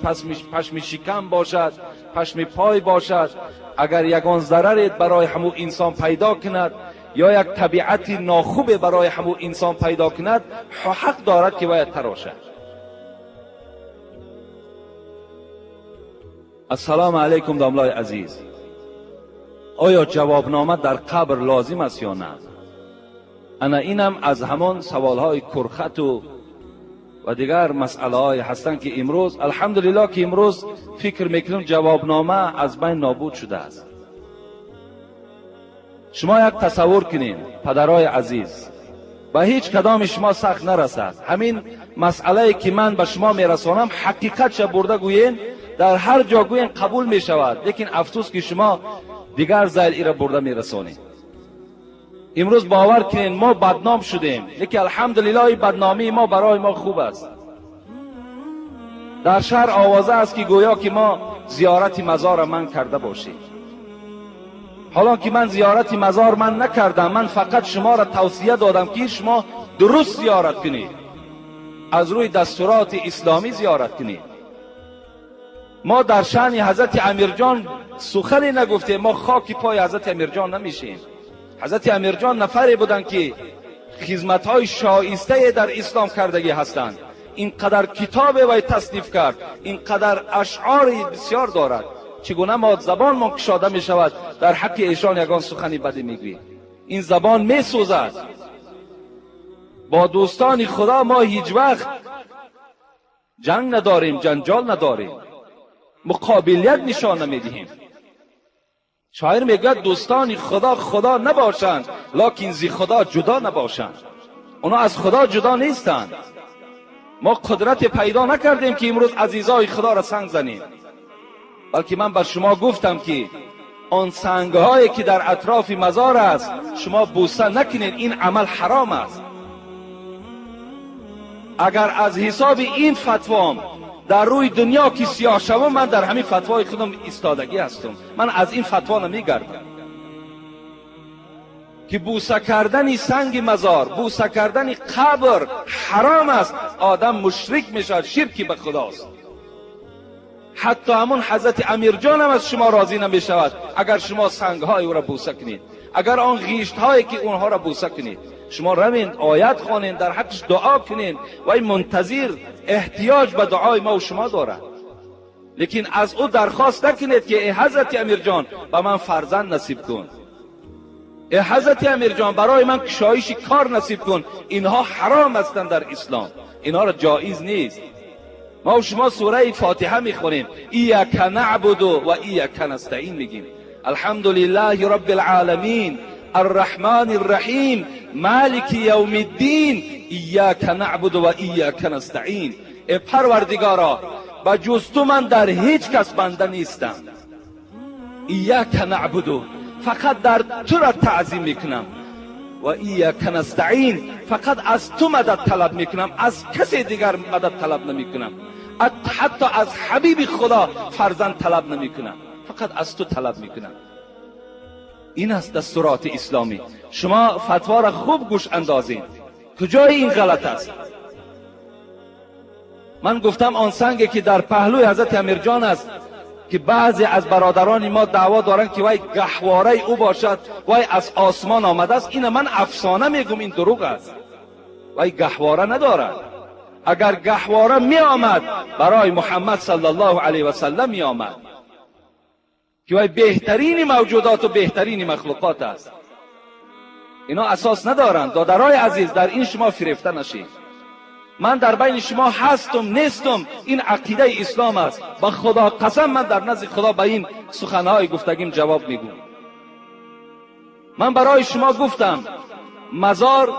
پشم شکم باشد، پشم پای باشد، اگر یگان ضرر برای همو انسان پیدا کند یا یک طبیعت ناخوب برای همون انسان پیدا کند، حق دارد که باید تراشد. السلام علیکم داملای عزیز، آیا جوابنامه در قبر لازم است یا نه؟ انا اینم از همان سوالهای کرخت و دیگر مسئله های هستند که امروز الحمدلله که امروز فکر میکنم جوابنامه از بین نابود شده است. شما یک تصور کنین پدرای عزیز، به هیچ کدام شما سخت نرسد. همین مسئله که من به شما میرسانم حقیقت برده گویین، در هر جا گویین قبول میشود، لیکن افسوس که شما دیگر ذیل ای را برده میرسانید. امروز باور کنین ما بدنام شدیم، لیکن الحمدلله بدنامی ما برای ما خوب است. در شهر آوازه است که گویا که ما زیارت مزار من کرده باشیم، حالا که من زیارت مزار من نکردم، من فقط شما را توصیه دادم که شما درست زیارت کنید، از روی دستورات اسلامی زیارت کنید. ما در شأن حضرت امیرجان سخنی نگفتیم، ما خاک پای حضرت امیرجان نمیشیم. حضرت امیرجان نفری بودند که خدمت‌های شایسته در اسلام کردگی هستند. اینقدر کتاب وی تصنیف کرد، اینقدر اشعار بسیار دارد، چگونه ما زبان ما کشاده می شود در حق ایشان یگان سخنی بدی میگوییم؟ این زبان می سوزد. با دوستان خدا ما هیچ وقت جنگ نداریم، جنجال نداریم، مقابلیت نشان نمیدهیم. شاعر میگوید دوستان خدا خدا نباشند، لکن زی خدا جدا نباشند. اونا از خدا جدا نیستند. ما قدرت پیدا نکردیم که امروز عزیزای خدا را سنگ زنیم، بلکه من بر شما گفتم که آن سنگهایی که در اطراف مزار است شما بوسه نکنید، این عمل حرام است. اگر از حساب این فتوام در روی دنیا که سیاه شوم، من در همین فتوای خودم ایستادگی هستم، من از این فتوا نمیگردم که بوسه کردن سنگ مزار، بوسه کردن قبر حرام است. آدم مشرک میشود، شرکی به خداست. حتی همون حضرت امیرجان هم از شما راضی نمیشود اگر شما سنگهای او را بوسه کنید، اگر آن غیشت هایی که اونها را بوسه کنید. شما روین آیت خوانین، در حقش دعا کنین و این منتظر احتیاج به دعای ما و شما دارد. لیکن از او درخواست نکنید که ای حضرت امیرجان به من فرزند نصیب کن، ای حضرت امیرجان برای من کشایش کار نصیب کن. اینها حرام هستند در اسلام، اینها را جایز نیست. ما و شما سوره فاتحه میخونیم، ایاک نعبد و ایاک نستعین میگیم. الحمدلله رب العالمین الرحمن الرحیم مالک یوم الدین ایاک نعبد و ایاک نستعین. ای پروردگارا، به جز تو من در هیچ کس بنده نیستم. ایاک نعبد، فقط در تو را تعظیم میکنم، و ایاک نستعین، فقط از تو مدد طلب میکنم، از کسی دیگر مدد طلب نمیکنم، حتی از حبیب خدا فرزند طلب نمیکنم، فقط از تو طلب میکنم. این است دستورات اسلامی. شما فتوا را خوب گوش اندازین، کجای این غلط است؟ من گفتم آن سنگی که در پهلوی حضرت امیرجان است که بعضی از برادران ما دعوا دارند که وای گهواره او باشد، وای از آسمان آمده است، این من افسانه میگم، این دروغ است. وای گهواره ندارد. اگر گهواره می آمد برای محمد صلی الله علیه و سلم می آمد که وای بهترین موجودات و بهترین مخلوقات است. اینا اساس ندارند. دادرای عزیز، در این شما فریفته نشید. من در بین شما هستم نیستم، این عقیده اسلام است. با خدا قسم من در نزد خدا به این سخنهای گفتگیم جواب میگم. من برای شما گفتم مزار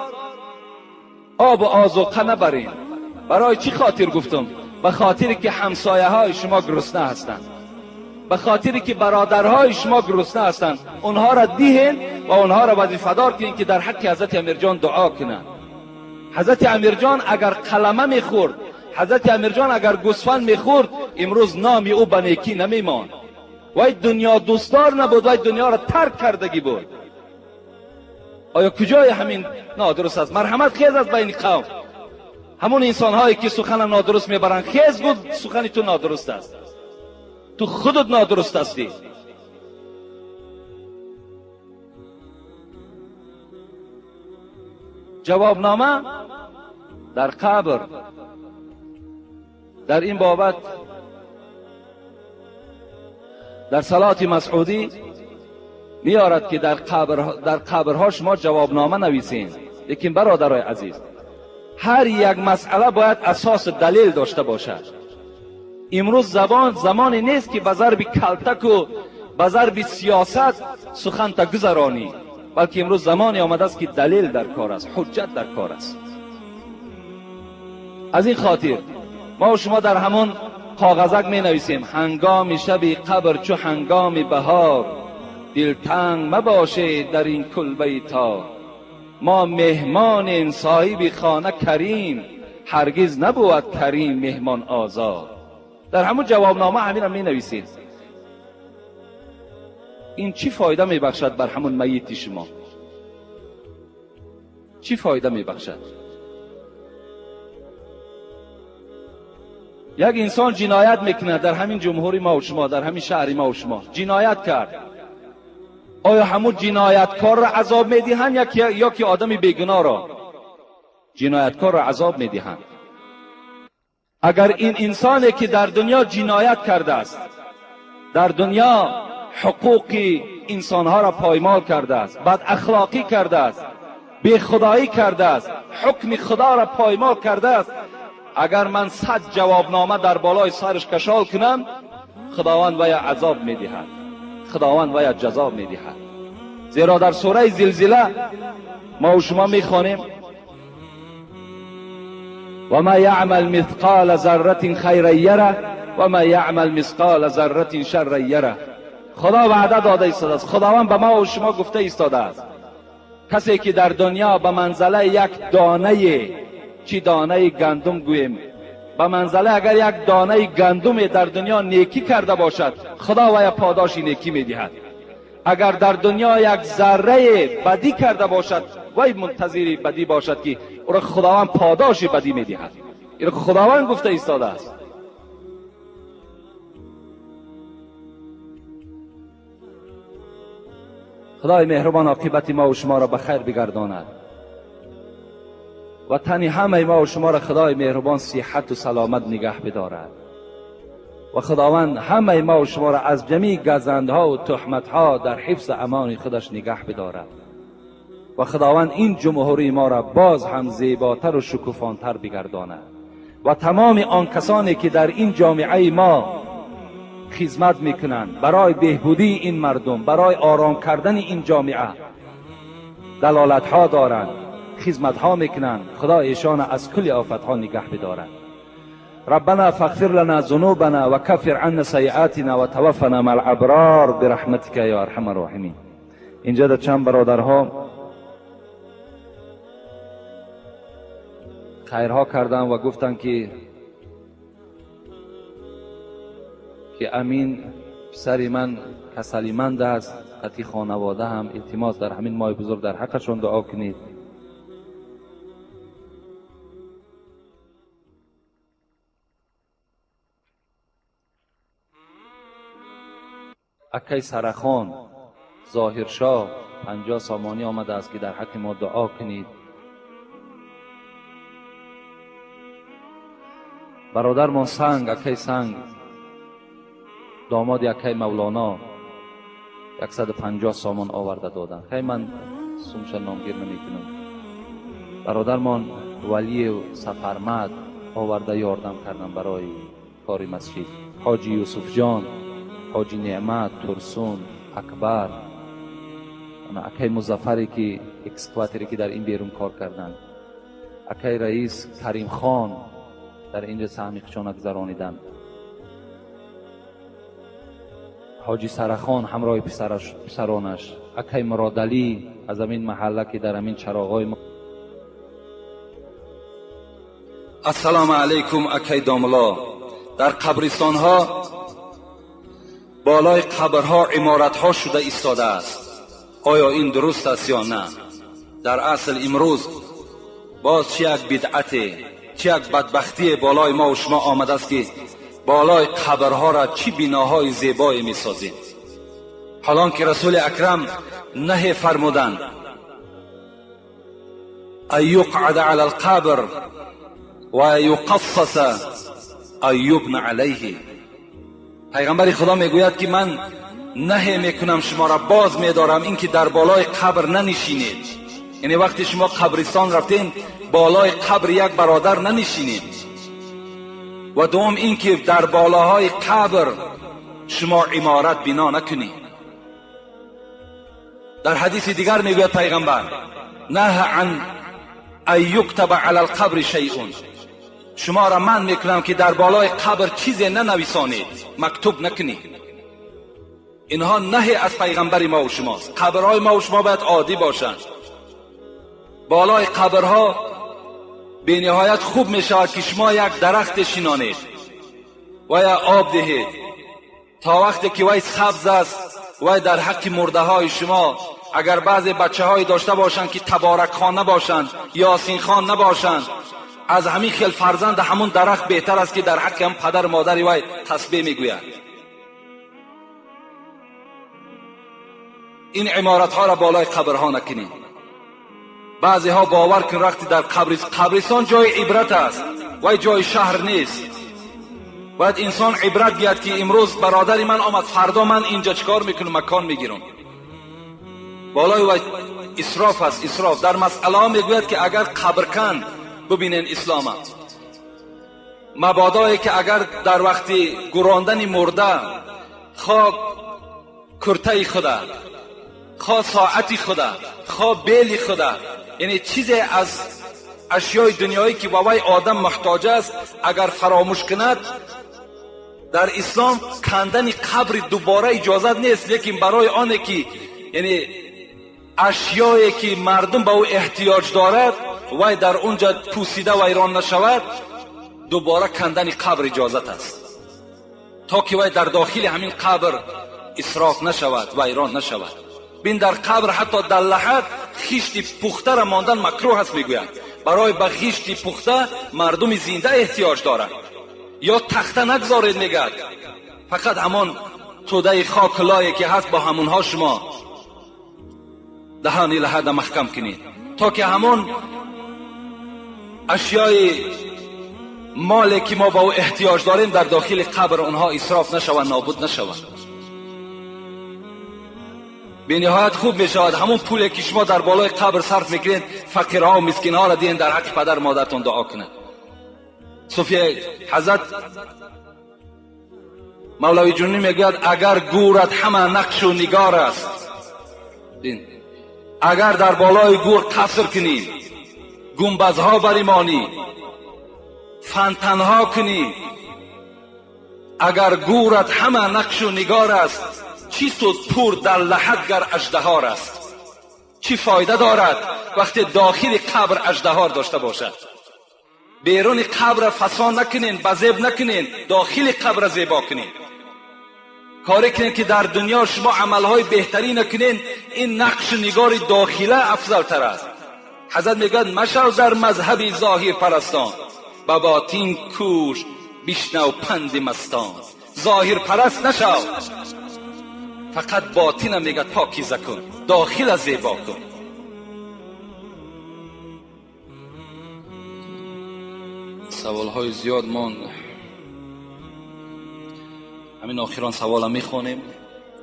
آب و آذوقه نبرین. برای چی خاطر گفتم؟ به خاطر که همسایه های شما گرسنه هستند، به خاطر که برادرهای شما گرسنه هستند. اونها را دیهن و اونها را وظیفه دار کنین که در حق حضرت امیرجان دعا کنند. حضرت امیرجان اگر قلمه میخورد، حضرت امیرجان اگر گوسفند میخورد، امروز نام او به نیکی نمیماند. وای دنیا دوستدار نبود، وای دنیا را ترک کردگی بود. آیا کجای همین نادرست است؟ مرحمت خیز از بین قوم. همون انسان هایی که سخن نادرست میبرند، خیز بود سخنی تو نادرست است، تو خودت نادرست هستی. Ҷавобнома дар қабр. Дар ин бобат дар салоти Масъудӣ меорад ки дар қабрҳо шумо ҷавобнома нависед. Лекин бародарои азиз, ҳар як масъала бояд асос далел дошта бошад. Имрӯз замоне нест ки ба зарби калтаку ба зарби сиёсат суханта гузаронӣ, балки имрӯз замоне омадааст ки далел дар кор аст, ҳуҷҷат дар кор аст. Аз ин хотир мо шумо дар ҳамон коғазак менависем: ҳангоми шаби қабр чу ҳангоми баҳор, дилтанг мабошед дар ин кулбаи тор. Мо меҳмонем, соҳиби хона карим, ҳаргиз набуд карим меҳмон озор. Дар ҳамон ҷавобнома ҳаминро менависед. Ин чӣ фоида мебахшад бар ҳамон майити шумо? Чӣ фоида мебахшад? Як инсон ҷиноят мекунад дар ҳамин ҷумҳури ма ва шумо, дар ҳамин шаҳри ма ва шумо ҷиноят кард. Оё ҳамун ҷинояткорро азоб медиҳанд ё ки одами бегуноҳро? Ҷинояткорро азоб медиҳанд. Агар ин инсоне ки дар дунё ҷиноят кардааст, дар дунё ҳуқуқи инсонҳоро поймол кардааст, бадахлоқӣ кардааст, бехудоӣ кардааст, ҳукми худоро поймол кардааст, агар ман 100 ҷавобнома дар болои сараш кашол кунам, худованд вая азоб медиҳад, худованд вая ҷазо медиҳад. Зеро дар сураи Зилзила мо шумо мехонем: وما يعمل مثقال ذرة خيرا يره وما يعمل مثقال ذرة شرا يره. خدا وعده داده ایستاده است، خداوند به ما و شما گفته ایستاده است کسی که در دنیا به منزله یک دانه، چی دانه گندم گوییم، به منزله اگر یک دانه گندم در دنیا نیکی کرده باشد، خدا وی پاداش نیکی میدهد. اگر در دنیا یک ذره بدی کرده باشد، وی منتظر بدی باشد که او را خداوند پاداش بدی میدهد. این خداوند گفته ایستاده است. خدای مهربان عاقبت ما و شما را به خیر بگرداند و تن همه ما و شما را خدای مهربان صحت و سلامت نگه بدارد و خداوند همه ما و شما را از جمیع گزندها و تهمتها در حفظ امان خودش نگه بدارد و خداوند این جمهوری ما را باز هم زیباتر و شکوفانتر بگرداند و تمام آن کسانی که در این جامعه ما خدمت میکنند برای بهبودی این مردم، برای آرام کردن این جامعه دلالت ها دارند، خدمت ها میکنند، خدا ایشان از کل آفت ها نگه بدارد. ربنا فاغفر لنا ذنوبنا وكفر عنا سیئاتنا وتوفنا مع الابرار برحمتك یا ارحم الراحمین. اینجا در چند برادرها خیرها کردن و گفتند که امین پسر من کسلیمند است، قطعی خانواده هم التماس در همین ماه بزرگ در حقشون دعا کنید. اکی سرخان ظاهرشاه 50 سامانی آمده است که در حق ما دعا کنید. برادرمان سنگ، اکی سنگ، داماد یکی مولانا 150 سامان آورده دادن. خیلی من سومش نامگیر نمیکنم. برادرمان ولی سفرمد آورده یاردم کردن برای کار مسجد. حاجی یوسف جان، حاجی نعمت، ترسون، اکبر، اکی مظفری که اکسکواتری که در این بیرون کار کردن، اکی رئیس کریم خان در اینجا سهمی خشانک گذرانیدن، حاجی سرخان همراه پسرانش، اکی مرادعلی از همین محله که در همین چراغای ما. السلام علیکم اکی داملا. در قبرستان ها بالای قبرها عمارت ها شده ایستاده است. آیا این درست است یا نه؟ در اصل امروز باز چه یک بدعت، چه یک بدبختی بالای ما و شما آمده است که بالای قبرها را چی بیناهای زیبایی می سازیم. حالان که رسول اکرم نهی فرمودند أن يقعد على القبر ويقصص أن يبنى عليه. پیغمبر خدا میگوید که من نهی میکنم شما را، باز میدارم اینکه در بالای قبر ننشینید. یعنی وقتی شما قبرستان رفتین بالای قبر یک برادر ننشینید. و دوم اینکه در بالاهای قبر شما عمارت بنا نکنید. در حدیث دیگر میگوید پیغمبر نه عن ان یکتب علی القبر شیء، شما را من میکنم که در بالای قبر چیزی ننویسانید، مکتوب نکنید. اینها نهی از پیغمبر ما و شماست. قبرهای ما و شما باید عادی باشند. بالای قبرها به نهایت خوب می شود که شما یک درخت شینانید و یا آب دهید تا وقتی که وی سبز است. وی در حق مرده های شما اگر بعضی بچه های داشته باشند که تبارک خان نباشند، یاسین خان نباشند، از همین خیل فرزند همون درخت بهتر است که در حق هم پدر مادری وی تسبیح میگوید. این عمارت ها را بالای قبرها نکنید. بعضی ها باور کن وقتی در قبرستان جای عبرت است و جای شهر نیست. باید انسان عبرت گیرد که امروز برادر من آمد، فردا من اینجا چیکار میکنم، مکان میگیرم. بالای و اسراف است، اسراف. در مسئله ها میگوید که اگر قبرکن ببینین اسلام مبادایی که اگر در وقتی گراندن مرده خواه کرته خدا، خواه ساعتی خدا، خواه بیل خدا، یعنی چیزی از اشیای دنیایی که با وی آدم محتاج است اگر فراموش کند، در اسلام کندن قبر دوباره اجازت نیست. لیکن برای آنه که یعنی اشیایی که مردم به او احتیاج دارد وی در اونجا پوسیده ویران نشود، دوباره کندن قبر اجازت است تا که وی در داخل همین قبر اسراف نشود، ویران نشود. بین در قبر حتی در لحد خشت پخته را ماندن مکروه است میگویند. برای به خشت پخته مردم زنده احتیاج دارند. یا تخته نگذارید میگد، فقط همان توده خاک لایه که هست با همونها شما دهانی لحد محکم کنید تا که همان اشیای مالی که ما با او احتیاج داریم در داخل قبر اونها اسراف نشود، نابود نشود. به نهایت خوب می شود همون پولی که شما در بالای قبر صرف میکنید فقیرها و مسکینها را دین در حق پدر مادرتون دعا کنند. صوفیه حضرت مولوی جنونی میگوید اگر گورت همه نقش و نگار است، دین اگر در بالای گور قصر کنی، گنبدها بریمانی، فنتنها کنی، اگر گورت همه نقش و نگار است، چی سود پور در لحد گر اژدهار است. چی فایده دارد وقتی داخل قبر اژدهار داشته باشد؟ بیرون قبر فسان نکنین، بزیب نکنین، داخل قبر زیبا کنین. کاری کنین که در دنیا شما عملهای بهتری نکنین، این نقش نگار داخله افضل تر است. حضرت میگوید مشو در مذهب ظاهر پرستان، به باطن کوش بشنو پند مستان. ظاهر پرست نشو، فقط باطن میگه پاکیزه کن، داخل زیبا کن. سوالهای زیاد ماند، همین آخران سوالا میخوانیم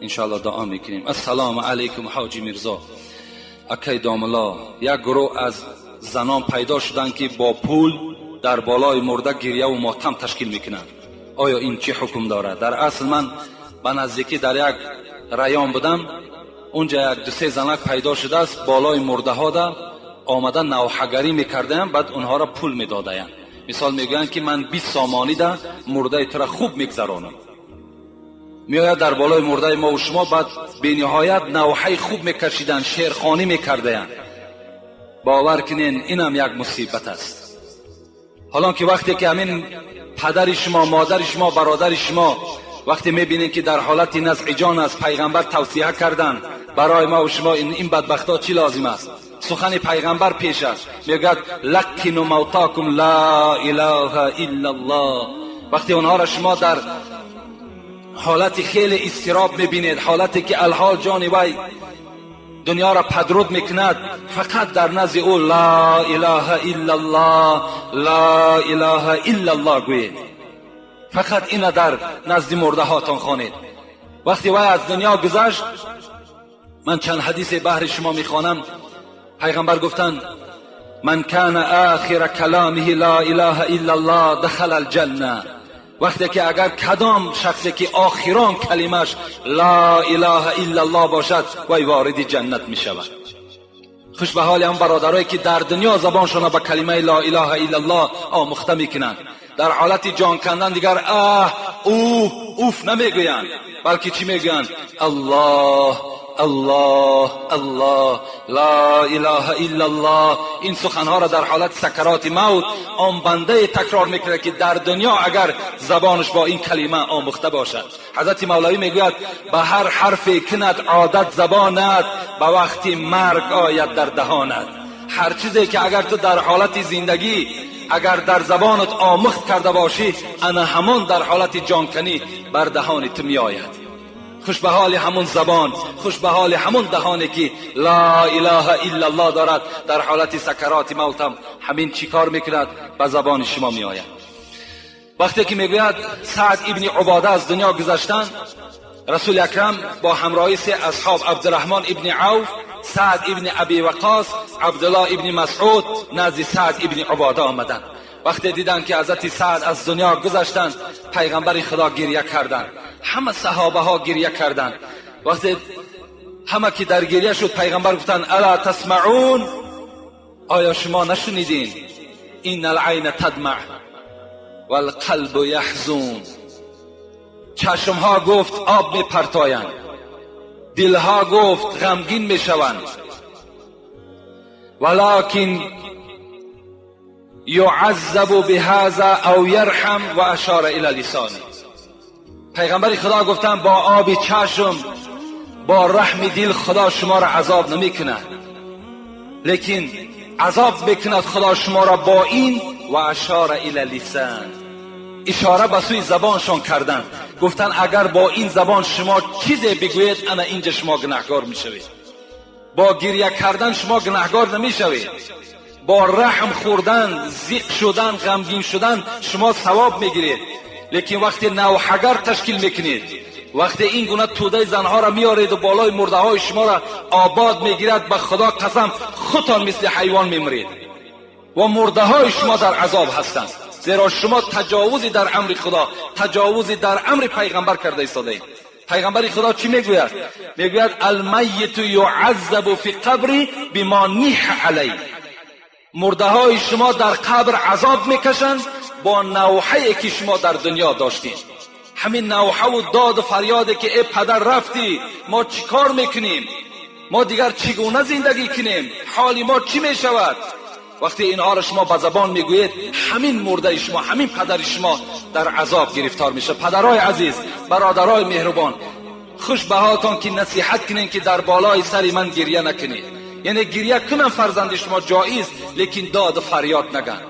انشاءالله دعا میکنیم. السلام علیکم حاجی میرزا اکی داملا، یک گروه از زنان پیدا شدن که با پول در بالای مرده گریه و ماتم تشکیل میکنند، آیا این چه حکم دارد؟ در اصل من به نزدیکی در یک ریان بودم، اونجا یک دو سه زنک پیدا شده است بالای مرده ها ده آمدن نوحه‌گری میکردن، بعد اونها را پول میدادند. مثال میگویند که من 20 سامانی ده مرده تو را خوب میگذرانم. میآید در بالای مرده ما و شما، بعد به نهایت نوحه خوب میکشیدن، شعرخوانی میکردند. باور کنین اینم یک مصیبت است. حالا که وقتی که همین پدر شما، مادر شما، برادر شما وقتی میبینین که در حالت نزع جان است، پیغمبر توصیه کردن برای ما و شما این بدبختا چی لازم است؟ سخن پیغمبر پیش است، میگوید لقنوا موتاکم لا اله الا الله. وقتی اونها را شما در حالت خیلی اضطراب میبینید، حالتی که الحال جان وی دنیا را پدرود میکند، فقط در نزد او لا اله الا الله، لا اله الا الله گویید. فقط این در نزد مرده هاتان خوانید. وقتی وی از دنیا گذشت، من چند حدیث بهر شما میخوانم. پیغمبر گفتند من کان آخر کلامه لا اله الا الله دخل الجنه. وقتی که اگر کدام شخصی که آخران کلمش لا اله الا الله باشد، وی وارد جنت می شود. خوش به حال هم برادرایی که در دنیا زبانشان به کلمه لا اله الا الله آموخته میکنند، در حالت جان کندن دیگر اه اوه اوف نمیگویند، بلکه چی میگویند؟ الله الله الله، لا اله الا الله. این سخنها را در حالت سکرات موت آن بنده تکرار میکنه که در دنیا اگر زبانش با این کلمه آموخته باشد. حضرت مولوی میگوید به هر حرف کند عادت زبانت، به وقتی مرگ آید در دهانت. هر چیزی که اگر تو در حالت زندگی اگر در زبانت آموخت کرده باشی، انا همان در حالت جانکنی بر دهان تو میآید. خوش به حال همون زبان، خوش به حال همون دهانی که لا اله الا الله دارد، در حالت سکرات موت هم همین چیکار میکند؟ به زبان شما میآید. وقتی که میگوید سعد ابن عباده از دنیا گذشتن، رسول اکرم با همراهی سه اصحاب، عبدالرحمن ابن عوف، سعد ابن ابی وقاص، عبدالله ابن مسعود، نزد سعد ابن عباده آمدند. وقتی دیدن که حضرت سعد از دنیا گذشتند، پیغمبر خدا گریه کردند، همه صحابه ها گریه کردند. وقتی همه که در گریه شد، پیغمبر گفتند الا تسمعون، آیا شما نشنیدین؟ این العین تدمع والقلب یحزون. چشم ها گفت آب می پرتایند، دلها گفت غمگین می شوند، ولکن یعذب بهذا او یرحم و اشار الی لسانه. پیغمبر خدا گفتن با آب چشم، با رحم دل خدا شما را عذاب نمی کند، لیکن عذاب میکند خدا شما را با این و اشار الی لسان، اشاره به سوی زبانشان کردن. گفتن اگر با این زبان شما چیزی بگویید، انا اینجا شما گناهکار میشوید. با گریه کردن شما گناهکار نمیشوید، با رحم خوردن، زیق شدن، غمگین شدن شما ثواب میگیرید. لیکن وقتی نوحگر تشکیل میکنید، وقتی این گونه توده زنها را میارید و بالای مرده های شما را آباد میگیرد، به خدا قسم خودتان مثل حیوان میمرید و مرده های شما در عذاب هستند، زیرا شما تجاوزی در امر خدا، تجاوزی در امر پیغمبر کرده ایستاده. پیغمبر خدا چی میگوید؟ میگوید المیت یعذب فی قبری بما نیح علی. مرده های شما در قبر عذاب میکشند با نوحه که شما در دنیا داشتید. همین نوحه و داد و فریاده که ای پدر رفتی، ما چیکار میکنیم؟ ما دیگر چگونه زندگی کنیم؟ حال ما چی میشود؟ وقتی اینها را شما به زبان میگویید، همین مرده شما، همین پدر شما در عذاب گرفتار میشه. پدرای عزیز، برادرای مهربان، خوش به حالتان که نصیحت کنین که در بالای سر من گریه نکنید. یعنی گریه کنن فرزند شما جایز، لیکن داد و فریاد نگن،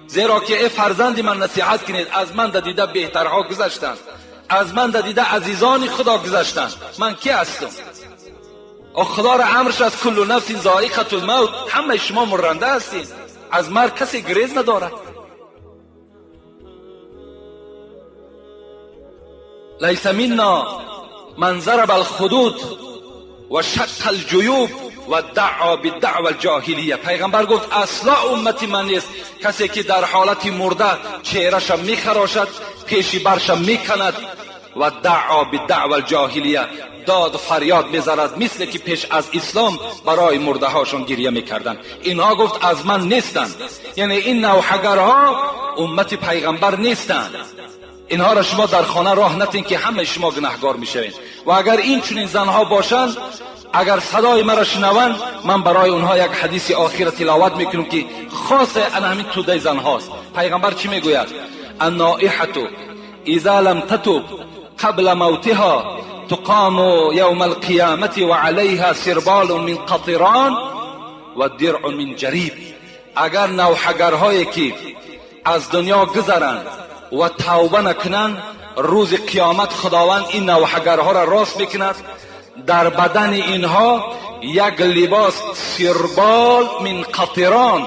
زیرا که ای فرزند من نصیحت کنید، از من دیده بهترها گذشتند، از من دیده عزیزان خدا گذشتند، من کی هستم؟ خدا را امرش از کل نفس ذائقه الموت، همه شما مرنده هستید، از مرگ کسی گریز ندارد. لیس منا من ضرب الخدود و شق الجیوب و دعا بالدعوى الجاهلیه. پیغمبر گفت اصلا امتی من نیست کسی که در حالت مرده چهره‌ش میخراشد، پیشی برش میکند و دعا بالدعوى الجاهلیه، داد فریاد میزند مثل که پیش از اسلام برای مرده هاشون گریه میکردن. اینها گفت از من نیستند، یعنی این نوحگرها امت پیغمبر نیستند. اینها را شما در خانه راه نتین که همه شما گناهگار میشوید. و اگر این چنین زنها باشند، اگر صدای مرا شنوند، من برای اونها یک حدیث آخر تلاوت میکنم که خاص انا همین توده زنهاست. پیغمبر چی میگوید؟ النائحة اذا لم تتب قبل موتها تقام یوم القیامة وعلیها سربال من قطران و درع من جریب. اگر نوحگرهایی که از دنیا گذرند و توبه نکنند، روز قیامت خداوند این نوحگرها را راست میکند، Дар бадани инҳо як либос сирбол мин қатирон,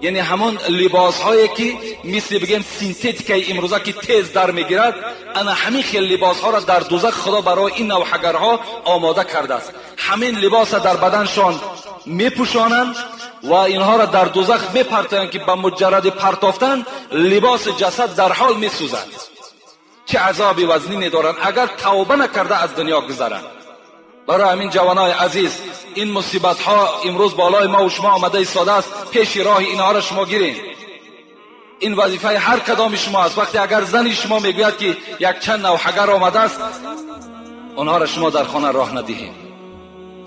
яъне ҳамон либосҳое ки мисли бигем синтетикаи имрӯза ки тез дар мегирад, ана ҳамин хел либосҳоро дар дӯзах Худо барои ин навҳагарҳо омода кардааст. Ҳамин либосро дар баданшон мепӯшонанд ва инҳоро дар дӯзах мепартоянд, ки ба муҷарради партофтан либоси ҷасад дар ҳол месӯзад. Чӣ азоби вазнине доранд агар тавба накарда аз дунё гузаранд. Барои ҳамин ҷавонои азиз, ин мусибатҳо имрӯз болои мо ва шумо омада истодааст, пеши роҳи инҳоро шумо гиред. Ин вазифаи ҳар кадоми шумо аст. Вақте агар зани шумо мегӯяд ки якчанд навҳагар омадааст, онҳоро шумо дар хона роҳ надиҳед.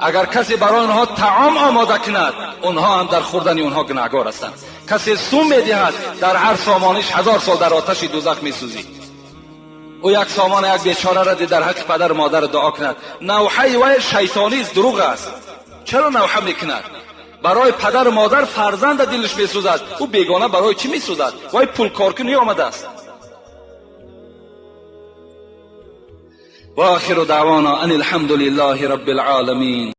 Агар касе барои онҳо таом омода кунад, онҳо ҳам дар хӯрдани онҳо гунаҳгор ҳастанд. Касе сум медиҳад, дар ҳар сомониш 1000 сол дар оташи дӯзах месӯзӣ. Ӯ як сомон як бечора ра дар ҳаққи падару модар дуо кунад. Навҳаи вай шайтонист, дурӯғ аст. Чаро навҳа мекунад? Барои падару модар фарзанда дилаш месӯзад. Ӯ бегона барои чӣ месӯзад? Вай пулкоркунӣ омадааст. Ва охиру даъвона ан алҳамду лиллаҳи раббил оламин.